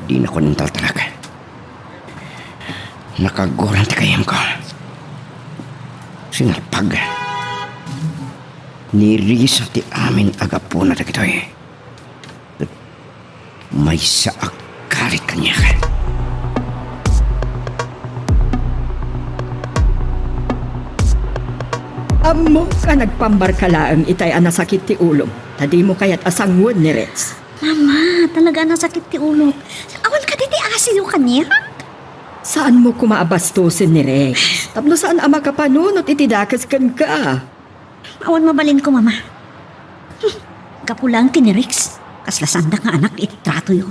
Dinakon intaltalek. Nakaguran ti gayyemko. Sinalpag. Ni Risa ti amin a gapuna dagitoy. Maysa a karit kaniak. Ammok a nagpambarka laeng itay a nasakit ti ulom, ta dimo kayat a sangoen ni Rex. Mama, talaga a nasakit ti ulok. Awan kadi ti asiyo kaniak? Saanmo koma a bastosen ni Rex, tapno saan a makapanunot iti dakes kenka. Awan mabalinko, Mama. Hmm, gapu laeng ken ni Rex, kasla saandak nga anak iti tratoyo.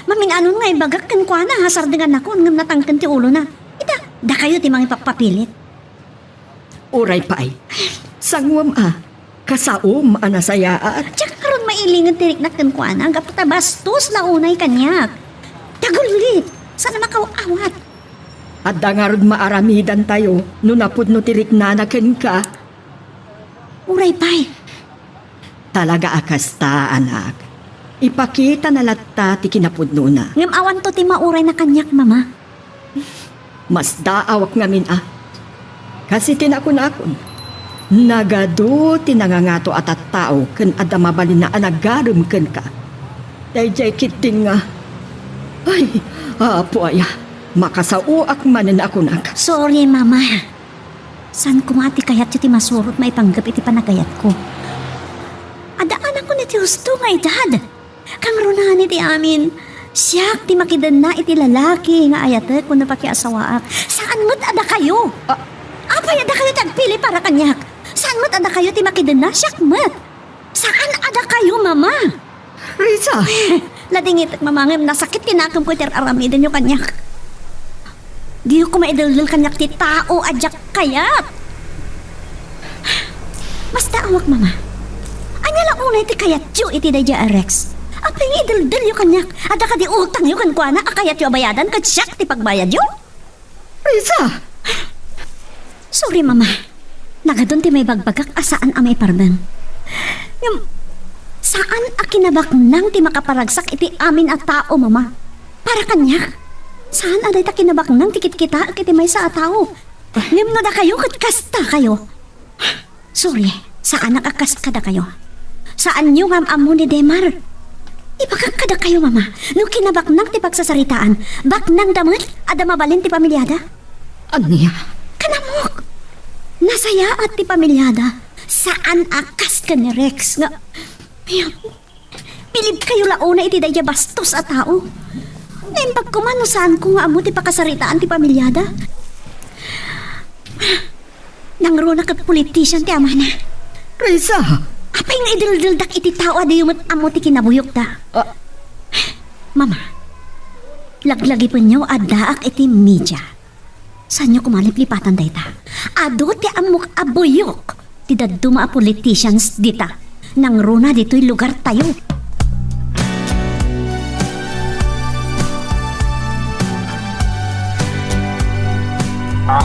Mamin-anon nga ibagak kenkuana a sardengannakon ngem natangken ti ulona. Ita, dakayo ti mangipapapilit. Uray pay, sangoem a, kasaom a nasayaat. Diak ngarud mailinged ti riknak kenkuana gapu ta bastos la unay kaniak. Tagullit, saan a makaw-awat. Adda ngarud maaramidantayo no napudno ti riknana kenka. Uray pay. Talaga a kasta, anak. Ipakitana latta ti kinapudnona. Ngem awanto ti maurayna kaniak, Mama. Masdaawak ngamin a. Kas iti nakunakon, nagadu ti nangangato a tattao ken adda mabalinna a nagarem kenka. Daydiay ketdin nga, ay, Apo aya, makasaoak manen a kunak. Sorry, Mama. Saan koma ti kayatyo ti masurot maipanggep iti panagayatko? Adda anakon iti husto nga edad. Kangrunaan iti amin, siak ti makidenna iti lalaki nga ayatek wenno pakiasawaak. Saan met a dakayo. A- Apay a dakayo ti agpili para kaniak? Saan met a dakayo ti makidenna? Siak met. Saan a dakayo, Mama? Risa! Ladingitek, Mama, ngem nasakit ti nakemko iti ar-aramidenyo kaniak. Diyo koma idelel kaniak ti tao a diak kayat. Masdaawak, Mama. Ania la unay ti kayatyo iti daydiay a Rex? Apay nga ideldelyo kaniak? Adda kadi utangyo kenkuana a kayatyo a bayadan ket siak ti pagbayadyo? Risa! Sorry, Mama. Nagadun ti maibagbagak a saan a maiparbeng. Ngem, saan a kinabaknang ti makaparagsak iti amin a tao, Mama. Para kaniak, saan a dayta kinabaknang ti kitkitaek iti maysa a tao. Ngem no dakayo ket kastakayo. Sorry, saanak a kas kadakayo. Saanyo nga am-ammo ni Demar. Ibagak kadakayo, Mama, no kinabaknang ti pagsasaritaan, baknangda met, adda mabalin ti pamiliada. Ania? Kanamok! Nasayaat ti pamiliada. Saan a kas ken ni Rex nga, ay, bilibkayo la unay iti daydiay bastos a tao. Naimbag koma no saanko nga ammo ti pakasaritaan ti pamiliada. Nangruna ket politician ti amana. Risa! Apay nga ideldeldak iti tao a diyo met ammo ti kinabuyokda? Ah. Mama, laglagipenyo, addaak iti media. Saanyo koma liplipatan dayta. Adu ti ammok a buyok ti dadduma a politicians dita. Nangruna ditoy lugartayo. Ah.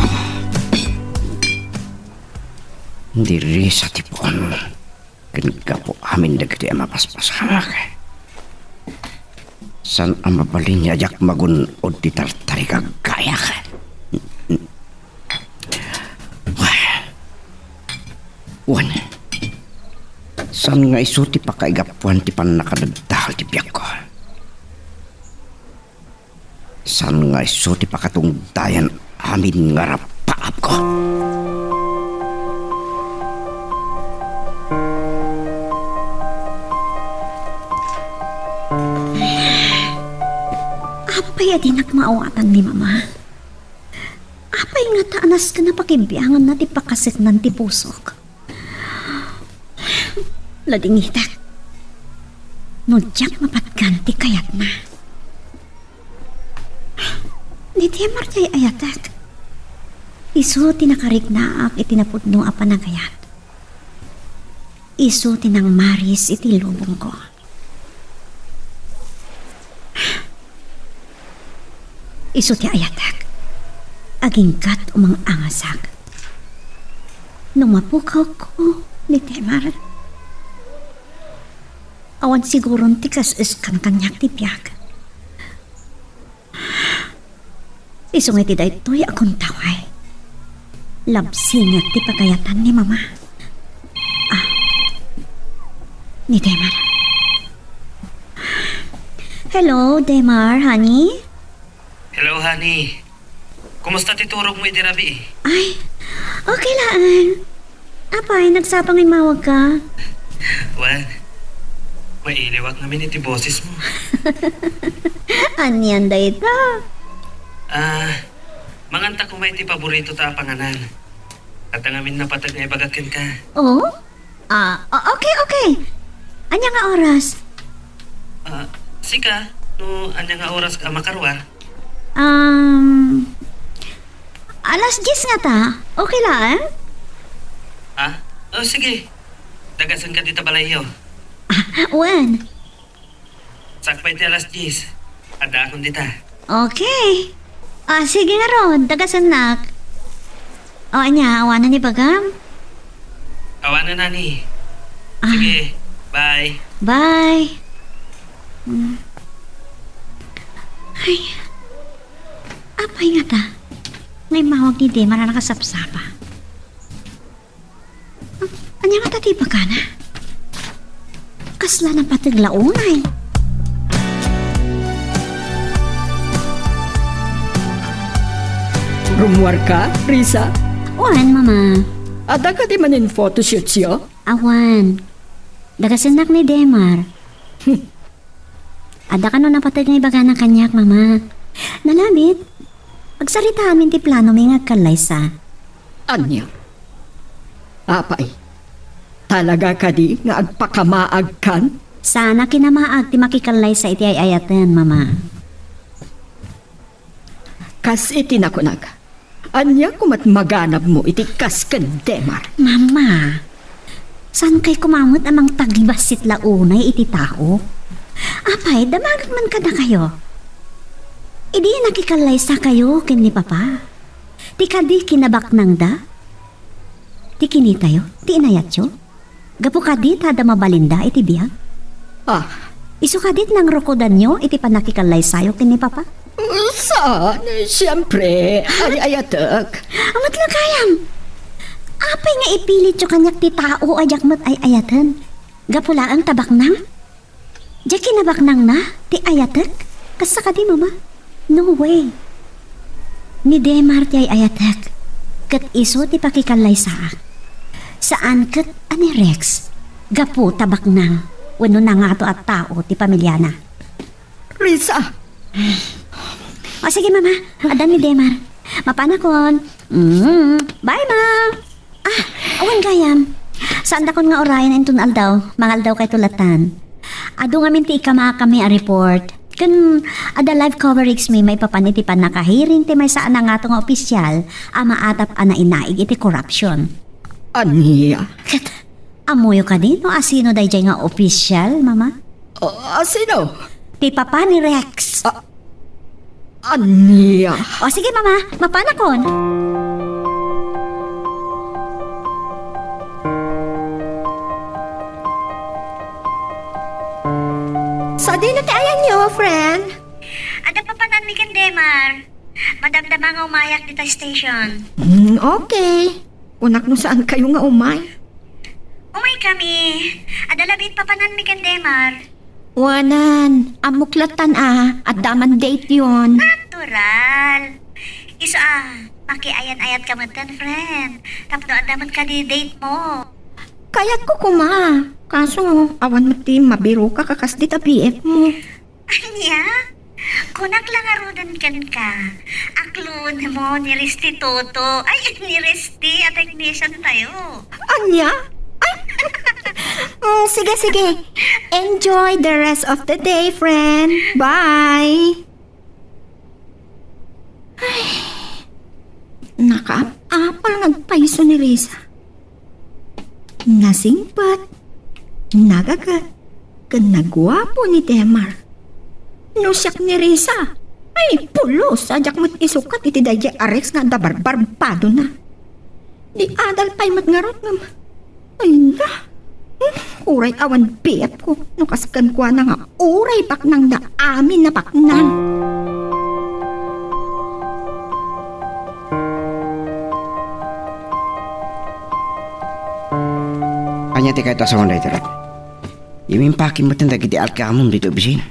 Ni Risa ti puon ken gapu amin dagiti a mapaspasamak. Saan a mabalin nga diak magun-od ti tartarigaggayak. Wen, saan nga isu ti pakaigapuan ti pannakadagdahal ti biagko? Saan nga isu ti pakatungdayan amin nga rapaapko? Apay a dinak maawatan ni Mama? Apay ngata a nasken a pakibianganna ti pakaseknan ti pusok? Ladingitak. No diak mapatgan ti kayatna. Ni Demar ti ay-ayatek. Isu ti nakariknaak iti napudno a panagayat. Isu ti nangmaris iti lubongko. Isu ti ayatek. Aginggat umang-angasak. No mapukawko ni Demar, awan siguron ti kas-eskan kaniak ti biag. Isu nga iti daytoy a kuntaway, labsinget ti pagayatan ni Mama. Ah, ni Demar. Hello, Demar, honey? Hello, honey. Kumusta ti turogmo idi rabii? Ay, okay laeng. Apay, nagsapa nga immawagka? Wen, mailiwak ngamin iti bosesmo. Anian dayta? Ah, manganta koma iti paboritota a panganan. Adda ngamin napateg nga ibagak kenka. Oh? Ah, o-, okay, okay. Ania nga oras? Ah, sika, no ania nga oras ka makaruar? Um, alas diyes ngata. Okay laeng? Ah? O, sige. Dagasenka dita balayyo. Ah, wen? Sakbay ti alas diyes, addaakon dita. Okay. Ah, sige ngarud, dagasennak. O, ania, awanen ibagam? Awanen, honey. Ah. Sige, bye. Bye. Mm. Ay, apay ngata nga immawag ni Demar a nakasapsapa? Ania ngata ti ibagana? Kasla napateg la unay. Rummuarka, Risa? Wen, Mama. Adda kadi manen photoshootsyo? Awan. Dagasennak ni Demar. Hmm. Adda kano napateg nga ibagana kaniak, Mama? Nalabit. Agsaritaanmin ti planomi nga agkallaysa. Ania? Apay, talaga kadi nga agpakamaagkan? Saan a kinamaag ti makikallaysa iti ay-ayaten, Mama. Kas iti nakunak, ania komat maganabmo iti kas ken Demar? Mama, saankay koma met a mangtagbassit la unay iti tao? Apay, damagek man kadakayo. Idi nakikallaysakayo ken ni Papa, ti kadi kinabaknangda? Ti kinitayo? Ti inayatyo? Gapu kadi ta adda mabalinda iti biag? Ah. Isu kadi ti nangrukodanyo iti pannakikallaysayo ken ni Papa? Saan, siempre, ay-ayatek. Amat la gayam. Apay nga ipilityo kaniak ti tao a diak met ay-ayaten? Gapu laeng ta baknang? Diay kinabaknangna ti ayatek? Kasta kadi, Mama? No way. Ni Demar ti ay-ayatek, ket isu ti pakikallaysaak. Saan ket a ni Rex, gapu ta baknang wenno nangato a tao ti pamiliana. Risa! O sige, Mama. Addan ni Demar. Mapanakon. Mm. Bye, Ma. Ah, awan gayam. Saandakon nga urayen inton aldaw. Mangaldawkayto latan. Adu ngamin ti ikamaakami a report. Ken adda live coverage mi maipapan iti pannakahearing ti maysa a nangato nga opisyal a maatap a nainaig iti korupsyon. Ania? Ket, ammoyo kadi no asino daydiay nga opisyal, Mama? Ah, sino? Ti papa ni Rex. Ah, ania? O sige, Mama, mapanakon. Sadino ti ayanyo, friend? Adda papananmi ken Demar. Madamdama nga umayak dita station. Hmm, okay. Kunak no saan kayo nga umay. Umay kami. Adda labi ti papananmi ken Demar. Wanan, ammok latan a, adda man date yon. Natural. Isu a, makiayan-ayat ka metten, friend. Tapno adda met kadi date mo. Kayat ko kuma. Kaso, awan met ti mabiruka kakas dita B F mo. Ania? Kunak la ngaruden kenka. A clone mo ni Rex ti Toto. Ay, ni Rex ti a technician tayo. Ania? Ay! Mm, sige, sige. Enjoy the rest of the day, friend. Bye. Ay, nakaapapal nga agpayso ni Risa. Nasingpet, nagaget, ken naguapo ni Demar. No siak ni Risa, ay, pulos a diak met isukat iti daydiay a Rex nga adda barbarbadona. Di adal pay met ngarud ngem. Ay na. Hmm, uray awan biit ko no kas kenkuana nga uray baknangda amin a baknang. Ania ti kayat a sawen dayta, Rod? Impakim met dagiti alkamom ditoy opisina.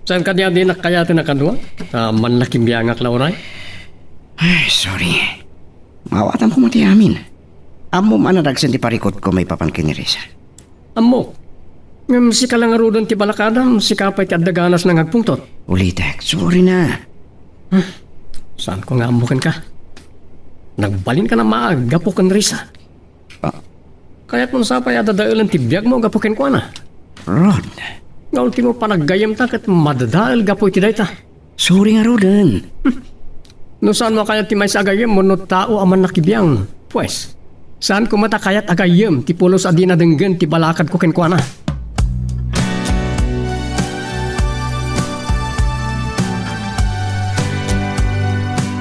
Saan kadi a dinak kayaten a kadua? Ta mannakibiangak la uray. Ay, sorry. Maawatam koma ti amin. Ammom a nadagsen ti parikutko maipapan ken ni Risa. Ammok. Ngem sika la ngaruden ti balakadam, sika pay ti adda ganas nga agpungtot. Ulitek, sorry na. Hmm. Saanko nga ammo kenka? Nagbalinka na maag gapu ken Risa. Ah. Kayatmon sa pay a dadaelen ti biagmo gapu kenkuana? Rod. Nga ultimo, panaggayyemta ket madadael gapu iti dayta. Sorry ngaruden. No saanmo a kayat ti maysa a gayyem wenno tao a mannakibiang, pues, saanko met a kayat a gayyem ti pulos a dina denggen ti balakadko kenkuana.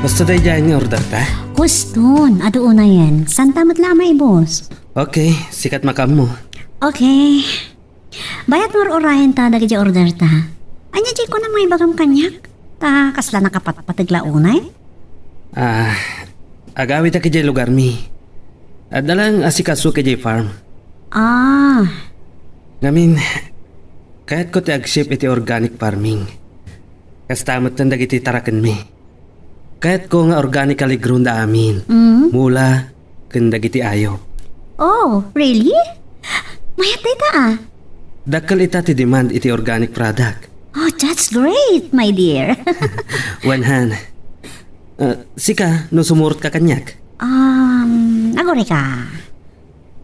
Husto daydiay nga orderta? Huston, adu unayen. Santa met la a maibus. Okay, sika ti makaammo. Okay. Bayat nga ur-urayenta dagiti orderta. Ania diay kunam nga ibagam kaniak? Ta kasla nakapatpateg la unay? Ah, agawidak idiay lugarmi. Adda laeng asikaso idiay farm. Ah. Ngamin, kayatko ti ag-shift iti organic farming. Kasta metten dagiti tarakenmi. Kayatko nga organically grown da amin. Mm. Mula ken dagiti ayup. Oh, really? Mayat dayta, ah. Dakkel ita ti demand iti organic product. Oh, that's great, my dear. Wen han. Uh, sika, no sumurotka kaniak? Um, agurayka.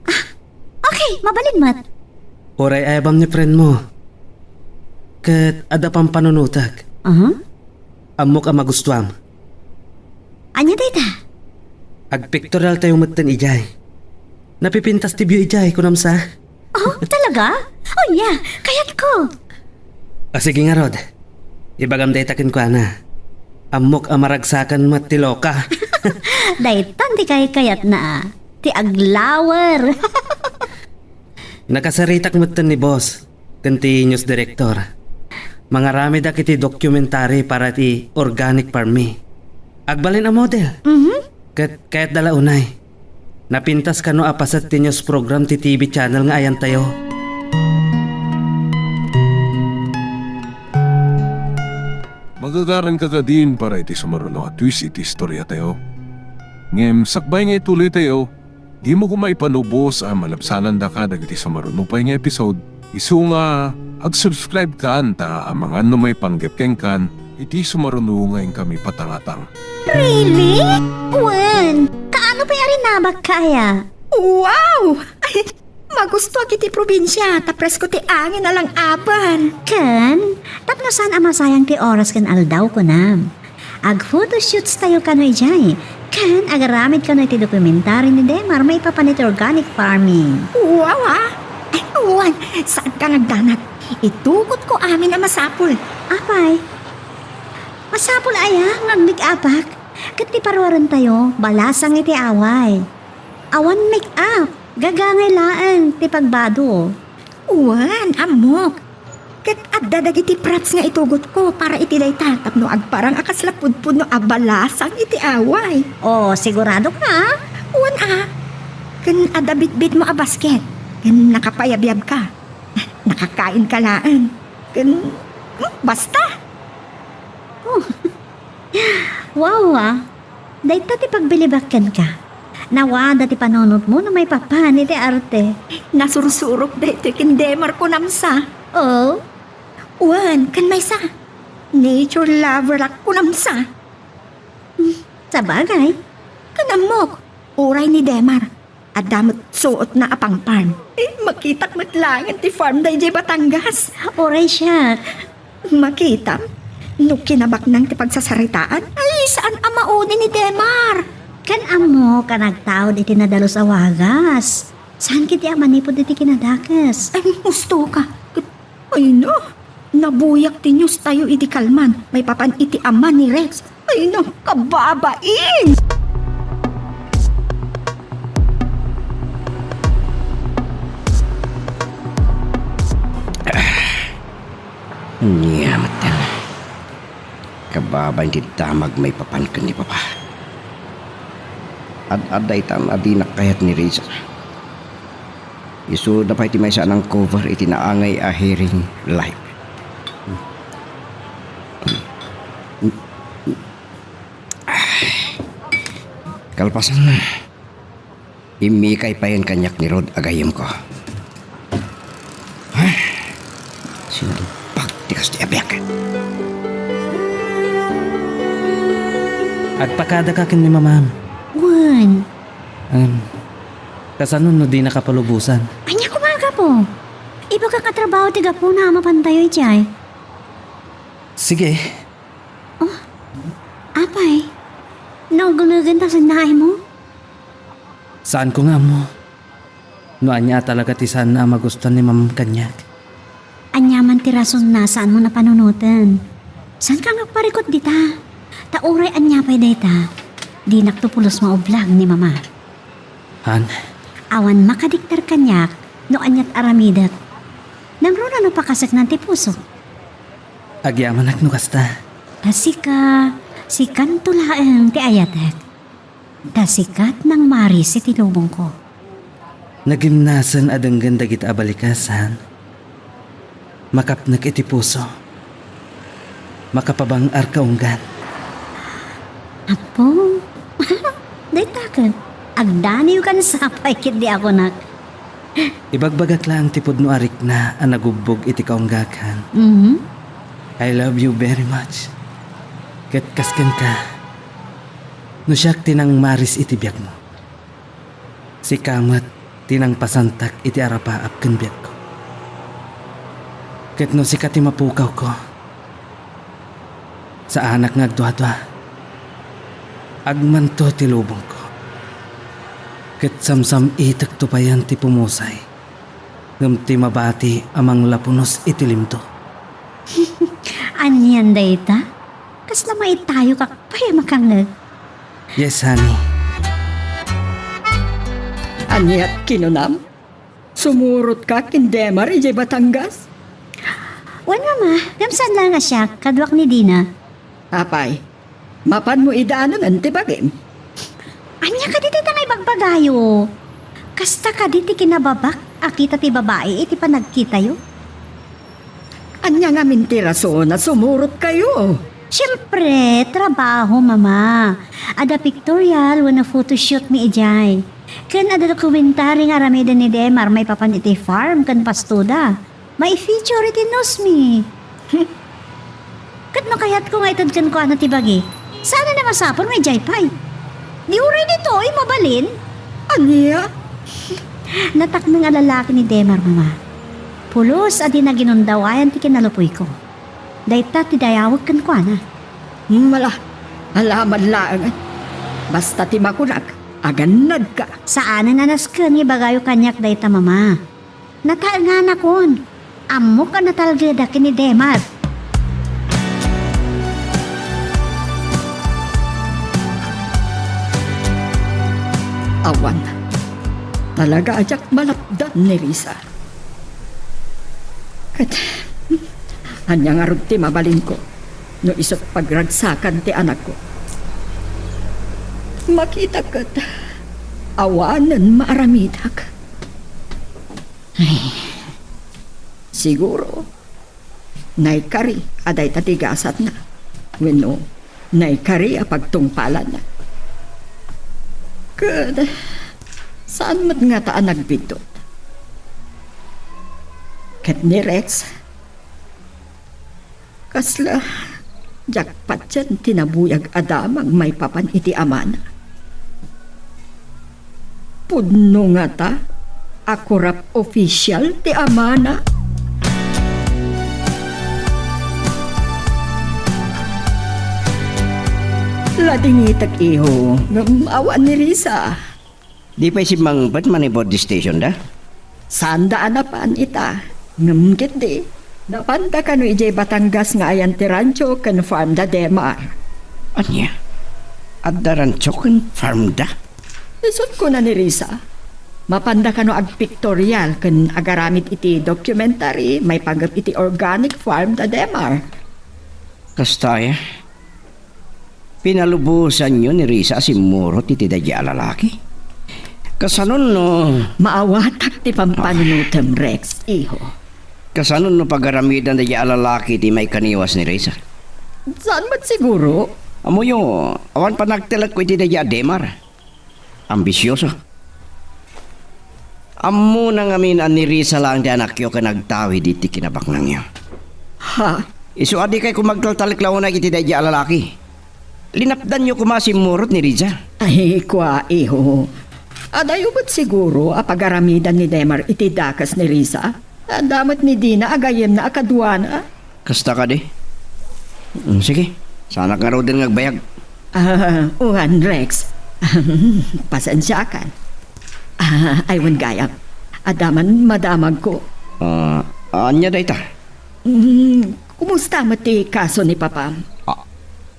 Ah, okay, mabalin met. Uray ayabam ni friend mo. Ket adda pampanunotak. Aha. Ammok a magustuam. Ania dayta? Agpictorial tayo metten idiay. Napipintas ti view idiay, kunam sa? Oh, talaga? Oh, yeah. Kayatko. Ah, sige ngarud. Ibagam dayta kenkuana. Ammok a maragsakan met ti loka. Daytan ti kaykayatna, ah. Ti aglawer. Nakasaritak metten ni boss ken ti news director. Mangaramidak iti documentary para ti organic farm mi. Agbalin a model. Mhm. Ket kayatda la unay. Napintas kano a paset ti news program ti T V channel nga ayantayo. Agaren ka kadin para iti sumaruno a twist iti istoriatayo. Ngem sakbay nga ituloytayo, dimo koma ipanubos a malabsanandaka dagiti sumaruno pay nga episode. Isu nga, ag-subscribe kan ta amangan no maipanggep kenkan iti sumaruno nga inkami patangatang. Really? Wen, kaano pay a rinabak ka aya? Wow! Ay, magustuak iti probinsia, ta presko ti angin a lang-aban. Ken, tapno saan a masayang ti oras ken aldaw, kunam. Ag-photoshoots tayo kano idiay, ken agaramid kano iti documentary ni Demar maipapan iti organic farming. Wow, ah! Ay, wen, saan ka nga agdanag? Itugotko amin a masapul. Apay, masapul aya nga agmake-upak? Ket ti paruarentayo, balasang iti away. Awan make-up, gagangay laeng ti pagbado. Wen, ammok. Ket adda dagiti props nga itugotko para iti dayta tapno agparang a kasla pudpudno a balasang iti away. O, sigurado ka? Wen a. Ken adda bitbitmo a basket. Ken nakapayabyab ka. Nakakain ka laeng. Ken, hmm, basta. Oh. Wow, ah. Dayta ti pagbilibak kenka. Nawada ti panunotmo no maipapan iti arte. Nasursurok daytoy ken Demar, kunam sa. Oh? Wen, ken maysa. Nature lover ak, kunam sa. Hmm, sabagay. Ken ammok, uray ni Demar. Adda met suotna a pang-farm. Eh, makitak met laengen ti farm daydiay Batangas. Uray siak. Makitam? No kinabaknang ti pagsasaritaan, ay, saan a maudi ni Demar. Ken ammok a nagtaud iti nadalus a wagas. Saan ketdi a manipud iti kinadakes? Ay, husto ka. Ay, no. Nabuyak ti news tayo idi kalman, maipapan iti ama ni Rex. Ay, no, kababain! Ania met, kababain ti damag maipapan ken ni Papa. Ad-adda itan a dinak kayat ni Risa. Isuda pay ti maysa a nang-cover iti naangay a hearing live. Kalpasan, immikay payen kaniak ni Rod a gayyemko. Ay, sino ti pagtigas ti abiak? Agpakadaka ken ni Mamam. Wen. Em, kasano no dinaka palubosan? Ania koma a gapu? Ibagak a trabaho ti gapuna a mapantayo idiay. Sige. Oh, apay? Naugulegen ta sen naaymo? Saanko nga ammo no ania a talaga ti saanna a magustuan ni Mamam kaniak. Ania man ti rasonna saanmo a panunoten? Saanka nga agparikut dita? Ta uray ania pay dayta, dinakto pulos maublag ni Mama. Han? Awan makadiktar kaniak no aniat aramidek. Nangruna no pakaseknan ti puso. Agyamanak no kasta. Ta sika, sikanto laeng ti ayatek. Ta sika ti nangmaris iti lubongko. Nagimnasen a denggen dagita a balikas, han? Makapnek iti puso. Makapabang-ar kaunggan. Apo, dayta ket, agdanaykan sapay ketdi a kunak. Ibagbagak laeng ti pudno a rikna a nagubbog iti kaunggak, han. Mhm. I love you very much. Ket kas kenka, no siak ti nangmaris iti biagmo, sika met ti nangpasantak iti arapaap ken biagko. Ket no sika ti mapukawko, saanak nga agduadua. Agmanto ti lubongko. Ket samsam-itekto payen ti pumusay, ngem ti mabati a manglapunos iti limto. Anian dayta? Kasla maitayokak pay a makangngeg. Yes, honey. Aniat kinunam? Sumurotka ken Demar idiay Batangas? Wen, Mama, ngem saan laeng a siak, kaduak ni Dina. Apay, mapanmo idanonen ti bagim? Ania kadi dayta nga ibagbagayo? Kasta kadi ti kinababak a kita ti babai iti panagkitayo? Ania ngamin ti rason a sumurotkayo? Siempre, trabaho, Mama. Adda pictorial wenno photoshoot mi idiay. Ken adda dokumentary nga aramiden ni Demar maipapan iti farm ken pastoda. Mai-feature iti news mi. Ket no kayatko nga ited kenkuana ti bagi, saan a masapul nga idiay pay? Di uray ditoy, mabalin? Ania? Natakneng a lalaki ni Demar, Mama. Pulos a di naginundawayan ti kinalupuyko. Dayta ti dayawek kenkuana. Mala, alaman laeng. Basta ti makunak, agannadka. Saanen a nasken nga ibagayo kaniak dayta, Mama. Nataenganakon. Ammok a natalgedak ken ni Demar. Awan. Talaga a diak malapdan ni Risa. Ket, ania ngarud ti mabalinko no isu ti pagragsakan ti anakko? Makita ket awanen maaramidak. Ay, siguro, naikari a dayta ti gasatna. Wenno, naikari a pagtungpalanna. Ket, saan met ngata a nagbiddut? Ket ni Rex, kasla diak patien ti nabuyag a damag maipapan iti amana. Pudno ngata a korap official ti amana. Ladingitek, iho, ngem awan ni Risa. Di pay simmangpet manipud ti station da? Saanda a napan ita. Ngem ketdi, napanda kano idiay Batangas nga ayan ti rancho ken farm da Demar. Ania? Adda rancho ken farm da? Isut' kuna ni Risa, mapanda kano agpictorial ken agaramid iti documentary maipanggep iti organic farm da Demar. Kasta aya? Pinalubosanyo ni Risa a simmurot iti daydiay a lalaki? Kasano no... Maawatak ti pampanunotem, Rex, iho. Kasano no pagaramidan daydiay a lalaki ti maikaniwas ni Risa? Saan met siguro? Ammoyo, awan panagtelekko iti daydiay a Demar. Ambisioso. Ammona ngamin a ni Risa laeng ti anakyo ken agtawid iti kinabaknangyo. Ha? Isu a dikayko magtaltalek la unay iti daydiay a lalaki. Linapdanyo koma a simmurot ni Risa. Ay, kua, iho. Adayo met siguro a pagaramidan ni Demar iti dakes ni Risa? Adda met ni dina a gayyemna a kaduana. Kasta kadi? Mm, sige, saanak ngaruden nga agbayag. Ah, wen, Rex. Pasensiakan. Ah, ay, wen gayam. Adda man madamagko. Ah, ania dayta? Mm, kumusta met ti kaso ni Papam? Ah,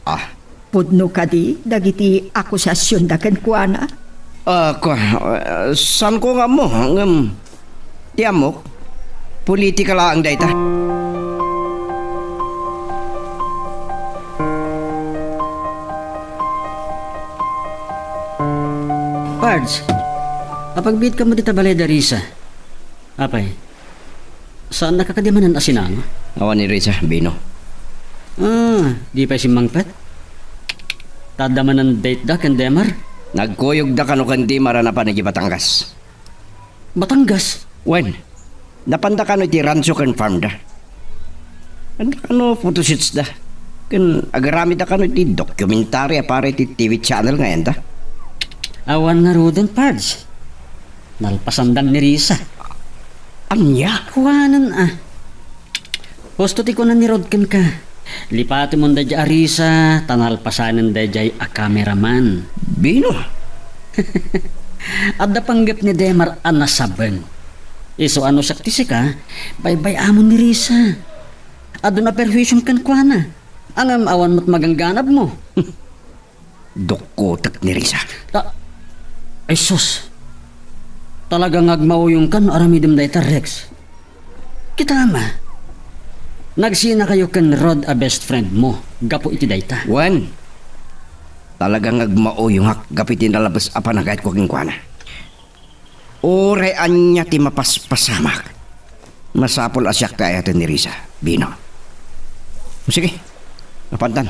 ah, Pudno kadi dagiti akusasionda kenkuana? Ah, kua, ah, saanko nga ammo, ngem ti ammok, politika laeng dayta. Pards, apagbiitkam met ita balay da Risa. Apay, saannaka kadi manen a sinango? Awan ni Risa, Bino. Ah, di pay simmangpet? Ta adda manen date da ken Demar? Nagkuyogda kano ken Demar a napan idiay Batangas. Batangas? Wen, napanda kano iti rancho ken farm da. Adda kano photoshoots da. Ken agaramidda kano iti documentary a para iti T V channel nga ayan da. Awan ngaruden, Pards. Nalpasandan ni Risa. Ania? Kuanen a. Husto ti kuna ni Rod kenka. Lipatemon daydiay a Risa, ta nalpasanen daydiay a cameraman. Bino? Adda panggep ni Demar a nasabeng. Isu a no siak ti sika, baybay-amon ni Risa. Adun a perhuisiom kenkuana. Ngem awan met magangganabmo. Dukkotek ni Risa. Ta-, ay sus. Talaga nga agmauyongkan no aramidem dayta, Rex. Kitam a, nagsinakayo ken Rod a best friend mo gapu iti dayta. Wen, talaga nga agmauyongak gapu iti nalabes a panagayatko kenkuana. Uray ania ti mapaspasamak, masapul a siak ti ayaten ni Risa, Bino. O sige, Napantan,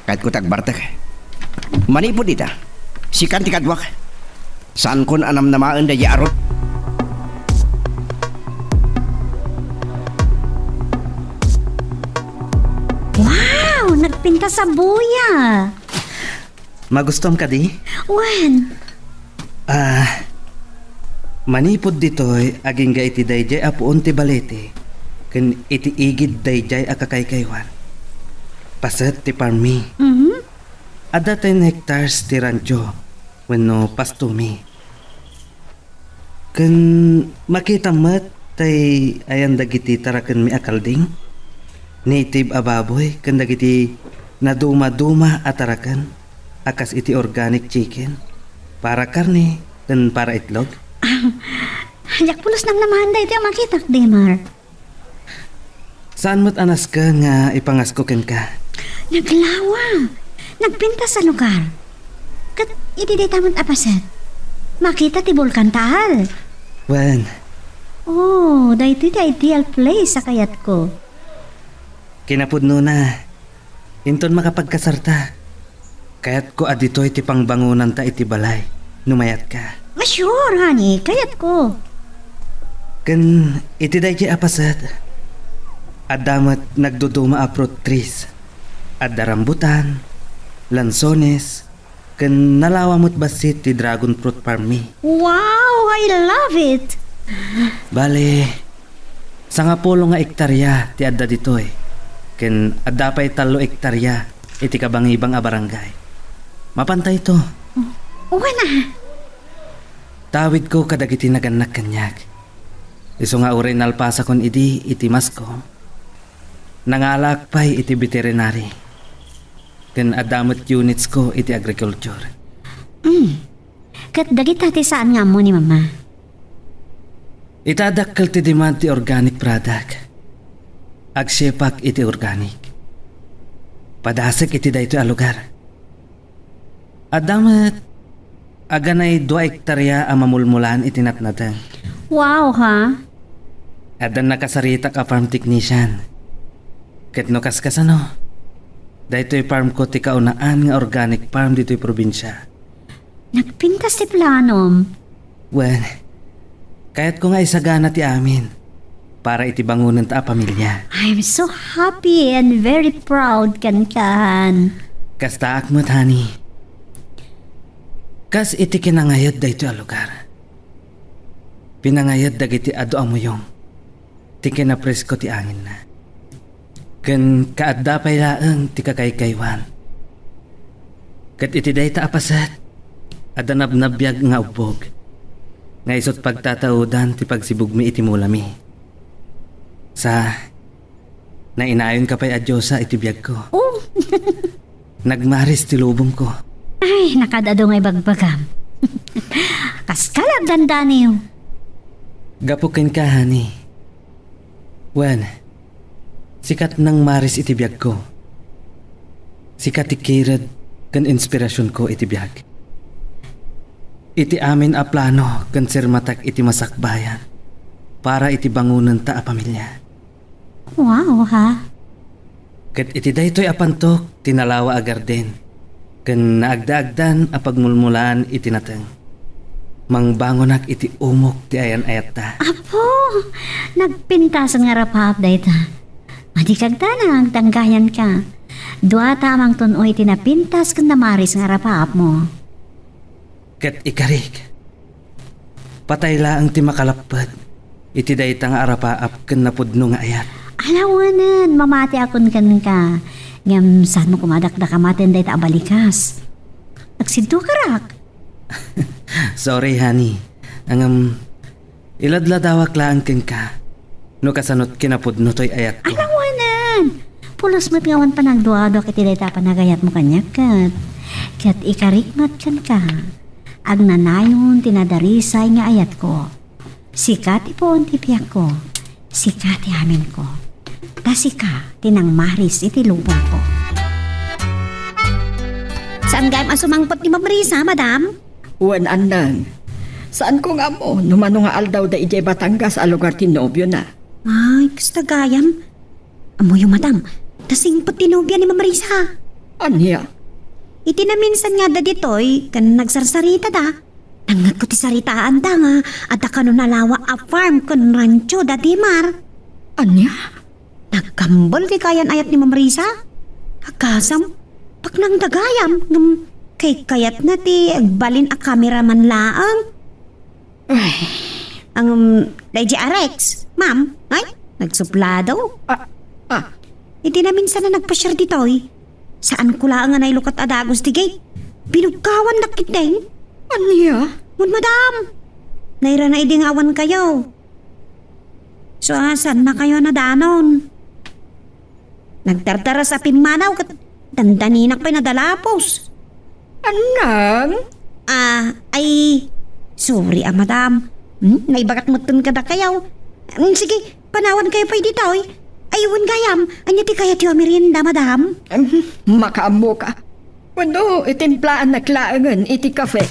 kayatko ti agbartek. Manipud ita, sikan ti kaduak. Saankon a namnamaen daydiay a road. Wow! Nagpintas a buya! Magustom kadi? Wen. Ah, manipud ditoy, agingga iti daydiay a puon ti balete, ken iti igid daydiay a kakaykaywan. Paset ti farmmi. Mhm. Adda ten hectares ti rancho wenno pastomi. Ken makitam met tay ayan dagiti tarakenmi a kalding, native a baboy, ken dagiti nadumaduma a taraken a kas iti organic chicken, para karne, ken para itlog. Diak pulos namnamaen daytoy a makitak, Demar. Saan met a nasken nga ipangasko kenka? Naglawa. Nagpintas a lugar. Ket iti dayta met a paset, makita ti Bulkan Taal. Wen. Oh, daytoy ti ideal place a kayatko. Kinapudnona, inton makapagkasarta, kayatko a ditoy ti pangbangonanta iti balay no mayatka. Ah, sure, honey. Kayatko. Ken iti daydiay a paset, adda met nagduduma a fruit trees. Adda rambutan, lansones, ken nalawa met bassit ti dragon fruit farmmi. Wow, I love it! Bale, sangapulo nga ektaria ti adda ditoy, ken adda pay tallo ektaria iti kabangibang a barangay. Mapantayto. Wen a. Tawidko kadagiti nagannak kaniak. Isu nga uray nalpasakon idi iti maskom, nangalaak pay iti veterinary. Ken adda met unitsko iti agriculture. Mm. Ket dagita ti saan nga ammo ni Mama. Ita dakkel ti demand ti organic product, agsipak iti organic. Padasek iti daytoy a lugar. Adda met aganay dua ektaria a mamulmulaan iti natnateng. Wow, ha? Adda nakasaritak a farm technician. Ket no kaskasano, daytoy farmko ti kaunaan nga organic farm ditoy probinsia. Nagpintas ti planom. Wen, kayatko nga isagana ti amin para iti bangonenta a pamilia. I'm so happy and very proud kenkan. Kastaak met, honey. Kas iti kinangayad daytoy a lugar, pinangayad dagiti adu a muyong ti kinapresko ti anginna. Ken kaadda pay laeng ti kakaykaywan. Ket iti dayta a paset, adda nabnabbiag nga ubbog, nga isut' pagtataudan ti pagsibugmi iti mulami. Sa, nainayonka pay a diosa iti biagko. Oh! Nagmaris ti lubongko. Ay, nakaad-adu nga ibagbagam. Kaska la agdandaniw. Gapu kenka, honey. Wen, sika ti nangmaris iti biagko. Sika ti kired ken inspirasionko iti biag. Iti amin a plano ken sirmatak iti masakbayan para iti bangonenta a pamilia. Wow, ha? Ket iti daytoy a pantok ti nalawa a garden ken naagdaagdan a pagmulmulaan iti nateng, mangbangonak iti umok ti ayan-ayatta. Apo, nagpintasan nga arapaap dayta. Madi kagdanag, danggayanka. Dua ta a mangtun-oy ti napintas ken namaris nga arapaapmo. Ket ikarik, patay laeng ti makalapped iti dayta nga arapaap ken napudno nga ayat. Alawenen, mamatiakon kenka. Ngem saanmo koma a dakdakamaten dayta a balikas. Agsiddukarak. Sorry, honey. Ngem, iladladawak laeng kenka no kasanot kinapudno toy ayatko. Alawenen! Pulos met nga awan panagduaduak iti dayta a panagayatmo kaniak ket, ket ikarik met kenka. Agnanayon ti nadarisay nga ayatko. Sika ti puon ti biagko. Sika ti aminko. Ta sika ti nangmaris iti lubongko. Saan gayam a sumangpet ni Ma'am Risa, madam? Wen, Annang. Saanko nga ammo no mano nga aldaw da idiay Batangas a lugar ti nobiona. Ay, kasta gayam. Ammoyo, madam, Nasingpet ti nobia ni Ma'am Risa. Ania? Iti naminsan nga adda ditoy, ken nagsarsaritada, nangngegko ti saritaanda nga adda kano nalawa a farm ken rancho da Demar. Ania? Naggambel ti kaayan-ayat ni Ma'am Risa. Agasem, paknangda gayam, ngem kaykayatna ti agbalin a kameraman laeng. Ay. Ngem, daydi a Rex, ma'am, ay, nagsuplado. Ah, ah. Iti naminsan a nagpasiar ditoy, saanko laeng a nailukat a dagus ti gate. Binugkawannak ketdin. Ania? Wen, madam. Nairana idi nga awankayo. So, a, saannakayo a nadanon? Nagdardaras a pimmanaw ket dandaninak pay nadalapos. Annang? Ah, ay, sorry a, madam. Hmm, naibagak metten kadakayo. Hmm, sige, panawankayo pay ditoy. Ay, wen gayam, ania ti kayatyo a merienda, madam? Em, makaammoka. Wenno, itimplaannak laengen iti kafe.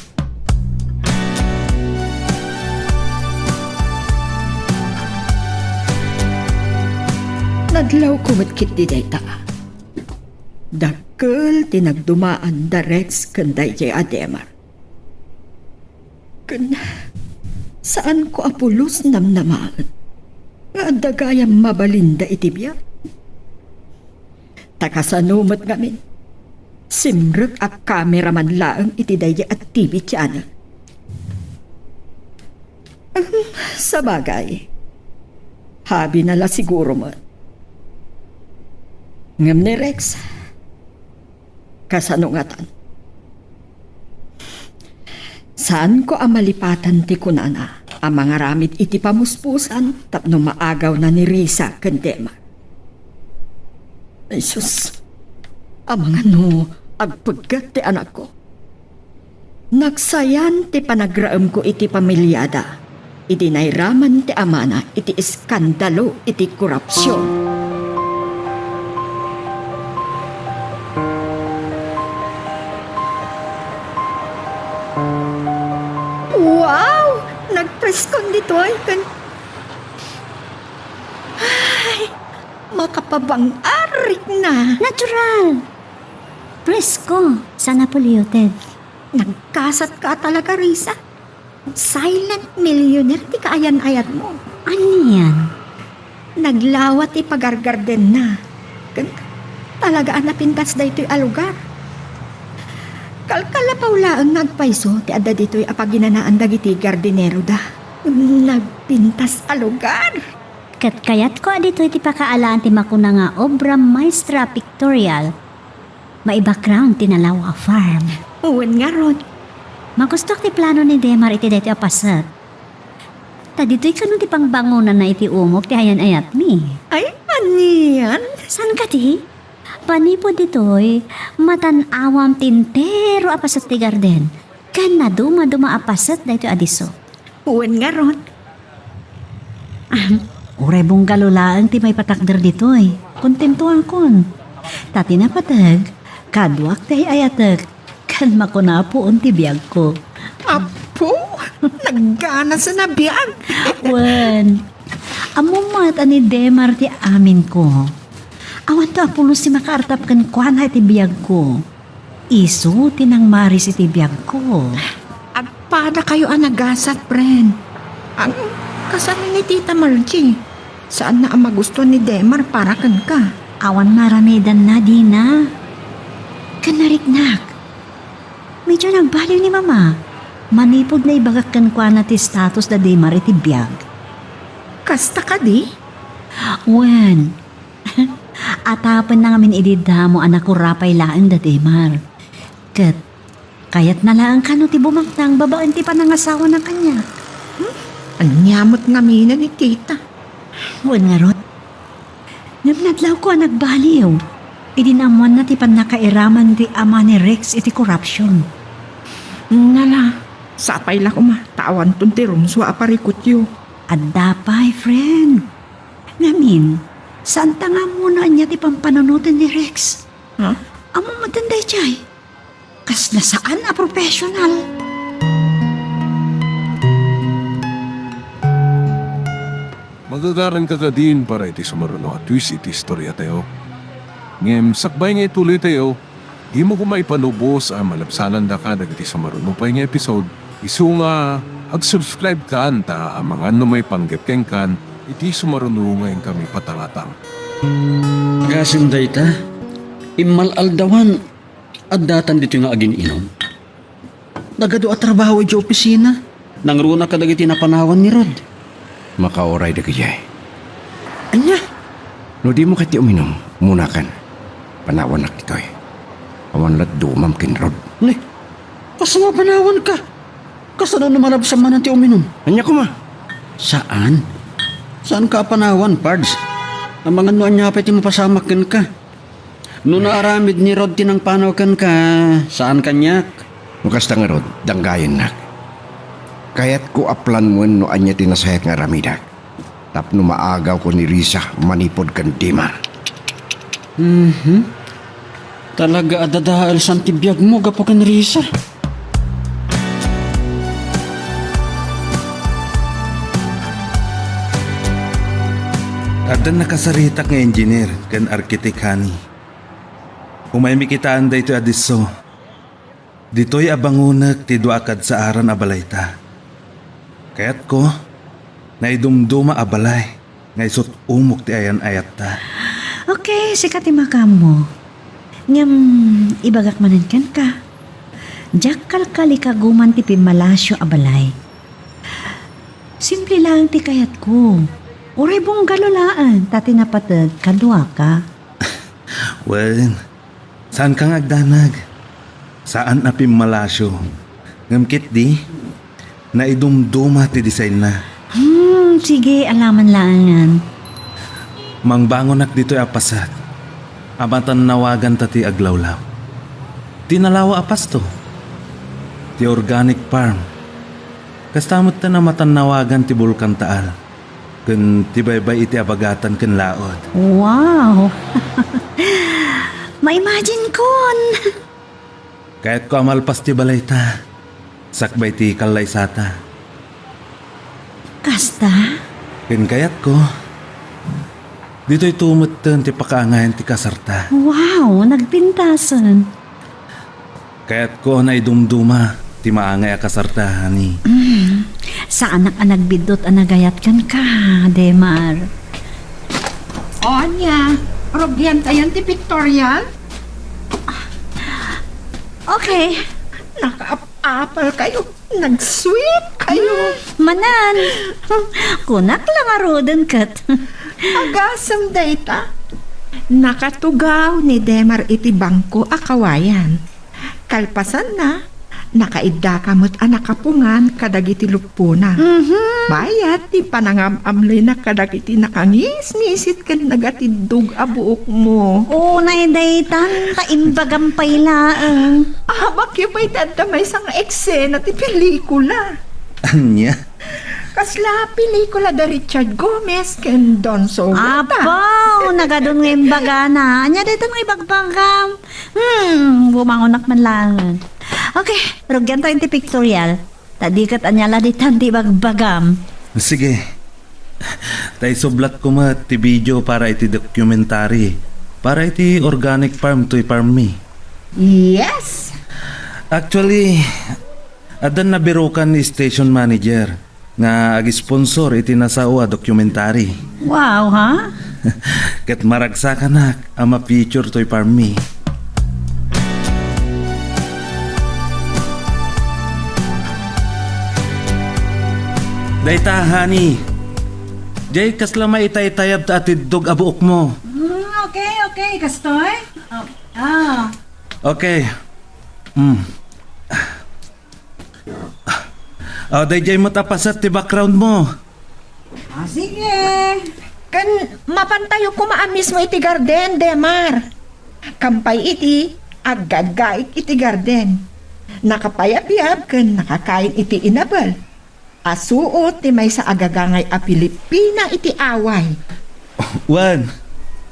Nadlawko met ketdi dayta. Dakkel ti nagdumaan da Rex ken daydiay a Demar. Ken saanko a pulos namnamaen nga adda gayam mabalinda iti biag. Ta kasano met ngamin, simrek a kameraman laeng iti daydi a T V channel. Ahem, sabagay, habina la siguro met. Ngem ni Rex, kasano ngatan? Saanko a malipatan ti kunana a mangaramid iti pamuspusan tapno maagawna ni Risa ken Demar. Ay sus, amangan no agpegget ti anakko. Nagsayan ti panagraemko iti pamiliada idi nairaman ti amana iti iskandalo iti korupsion. Wow! Nagpreskon ditoy ken, ay, makapabang-arik na. Natural! Presko, sana polluted. Nagkasatka talaga, Risa. Silent millionaire ti kaayan-ayatmo. Anian? Naglawa ti pagargardenna. Ken talaga a napintas daytoy a lugar. Kalkalapaw laeng nga agpayso ti adda ditoy a paginanaan dagiti gardineroda. Nagpintas a lugar. Ket kayatko a ditoy ti pakaalaan ti makuna nga obra maestra pictorial. Mai-background ti nalawa a farm. Wen ngarud. Magustuak ti plano ni Demar iti daytoy a paset. Ta ditoy kano ti pangbangonanna iti umok ti ayan-ayatmi. Ay, anian? Saan kadi? Manipud ditoy, matan-awam ti entero a paset ti garden. Ken nadumaduma a paset daytoy a disso. Wen ngarud. Ahem, uray bungalow laeng ti maipatakder ditoy. Kontentoakon. Ta ti napateg, kaduak ti ay-ayatek, ken makuna a puon ti biagko. Apo, nagganasen a biag. Wen, ammom met a ni Demar ti aminko. Awanto a pulos ti makaartap kenkuana iti biagko. Isu ti nangmaris iti biagko. Agpadakayo a nagasat, friend. Ang kasano ni Tita Margie? Saanna a magustuan ni Demar para kenka? Awan maaramidanna dina. Ken nariknak. Medyo nagbaliw ni Mama. Manipud naibagak kenkuana ti status da Demar iti biag. Kasta kadi? Wen, atapenna ngamin idi damo a nakurapay laeng da Demar. Ket kayatna laeng kano ti bumangtang babaen ti panangasawana kaniak. Hmm? Ania met ngamin ni Tita? Wen ngarud. Ngem nadlawko a nagbaliw idi naammoanna ti pannakairaman ti ama ni Rex iti korupsion. Nala, sapay la koma, ta awanton ti rumsua a parikutyo. Adda pay, friend. Ngamin, saanta nga ammo no ania ti pampanunoten ni Rex? Ha? Ammom met daydiay. Kasla saan a professional. Magagaranka kadin para iti sumaruno a twist iti istoriatayo. Ngem sakbay nga ituloytayo, dimo koma ipanubos a malabsanandaka dagiti sumaruno pay nga episode, isu nga ag-subscribe kan ta amangan no maipanggep kenkan iti sumaruno nga inkami patangatang. Gasem dayta, immal-aldawan, addatan ditoy nga agin-inom. Nagadu a trabaho idiay opisina. Nangruna kadagiti napanawan ni Rod. Makauray dagiti. Ania? No dimo kayat ti uminom, munakan. Panawannak ditoy. Awan lat dumam ken Rod. Ne, kasano a panawanka? Kasano no malabsam manen ti uminom? Ania koma? Saan. Saanka a panawan, Pards. Amangan no ania pay ti mapasamak kenka. No naaramid ni Rod ti nangpanaw kenka, saan kaniak? No kasta ngarud, danggayennak. Kayatko a planuem no ania ti nasayaat nga aramidak tapno maagawko ni Risa manipud ken Demar. Mhm. Talaga a dadaelsan ti biagmo gapu ken Risa. Addan nakasaritak nga engineer ken arkitek, honey. Umaymi kitaen daytoy a disso. Ditoy a bangonek ti dua a kadsaaran a balayta. Kayatko, naidumduma a balay nga isut' umok ti ayan-ayatta. Okay, sika ti makaammo. Ngem, ibagak manen kenka, diak kalkalikaguman ti pimmalasio a balay. Simple laeng ti kayatko. Uray bungalo laeng ta ti napateg kaduaka. Wen, saanka nga agdanag. Saan a pimmalasio. Ngem ketdi, naidumduma ti designna. Hmm, sige, alaman laengen. Mangbangonak ditoy a paset a matannawaganta ti aglawlaw. Ti nalawa a pasto. Ti organic farm. Kasta metten a matannawagan ti Bulkan Taal ken ti baybay iti abagatan ken laud. Wow! Maimaginkon! Kayatko a malpas ti balayta, sakbay ti kallaysata. Kasta? Ken kayatko, ditoy tumetten ti pakaangayan ti kasarta. Wow, nagpintasen. Kayatko a naidumduma ti maangay a kasarta, honey. Mm. Saanak a nagbiddut a nagayat kenka, Demar. O, ania? Rugiantayon ti pictorial? Okay. Nakaap-apal kayo. Nag-sweet kayo. Hmm, manen. Kunak la ngaruden ket. Agasem dayta. Nakatugaw ni Demar iti bangko a kawayan. Kalpasanna, nakaiddaka met a nakapungan kadagiti luppona. Mhm. Bayat ti panangam-amlayna kadagiti nakangisngisit ken nagatiddog a buokmo. Unay daytan, ta imbagam pay laeng. Ahabakyo pay ti adda maysa nga eksena ti pelikula. Ania? Kasla pelikula da Richard Gomez ken Don Sawata. Apo, nagadun nga imbagana. Ania daytan nga ibagbagam? Hmm, bumangonak man laeng. Okay, rugiantayon ti pictorial. Ta di ket ania la daytan ti ibagbagam. Sige. Ta isublatko met ti video para iti documentary. Para iti organic farm toy farm mi. Yes! Actually, addan nabirukan ni station manager nga ag-sponsor iti nasao a documentary. Wow, ha? Ket maragsakanak a ma-feature toy farm mi. Dayta, honey. Jay, kasla maitaytayab ta atiddog a buokmo. Mm, okay, okay. Kastoy? Oh, ah. Okay. Mm. Ah, dayjay met a paset ti background mo. Ah, sige. Ken mapantayo koma a mismo iti garden, Demar. Kampay iti aggaiggaig iti garden. Nakapayabyab ken nakakain iti inabel. Asuot ti maysa a gagangay a Pilipina iti away. Wen.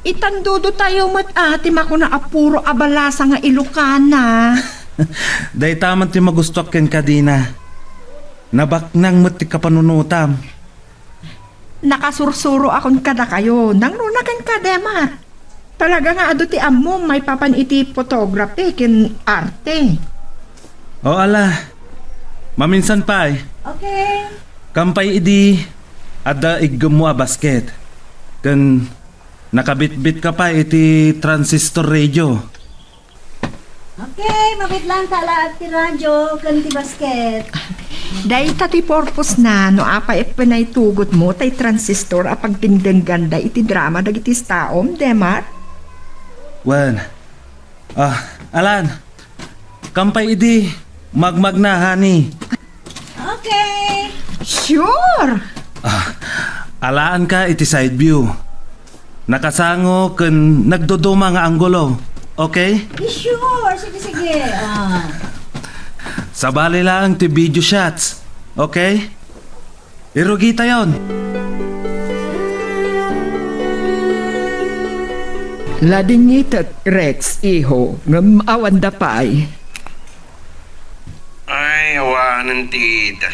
Itandudo tayo met a ti makuna a puro abalasa nga Ilokana. Dayta man ti magustuak kenka, Dina. Nabaknang met ti kapanunotam. Nakasursuro akon kadakayo, nangruna kenka, Demar. Talaga nga adu ti ammom maipapan iti photography ken arte. O, ala. Maminsan pay. Okay. Kam pay idi adda iggemmo a basket. Ken nakabitbit ka pay iti transistor radio. Okay, mabitlaan ta laeng ti radio ken ti basket. Dayta ti purpose na no apay a pinaitugotmo tay transistor a pagdengdengnganda iti drama dagiti istaom, Demar? Wen. Ah, Alan. Kam pay idi magmagna, honey. Okay. Sure. Ah, alaanka iti side view. Nakasango ken nagduduma nga anggulo. Okay? Sure. Sige, sige. Ah. Sabali lang ti video shots. Okay? Irugitayon. Ladingitek, Rex, iho, ngem awanda pay. Ay, awanen ti ita.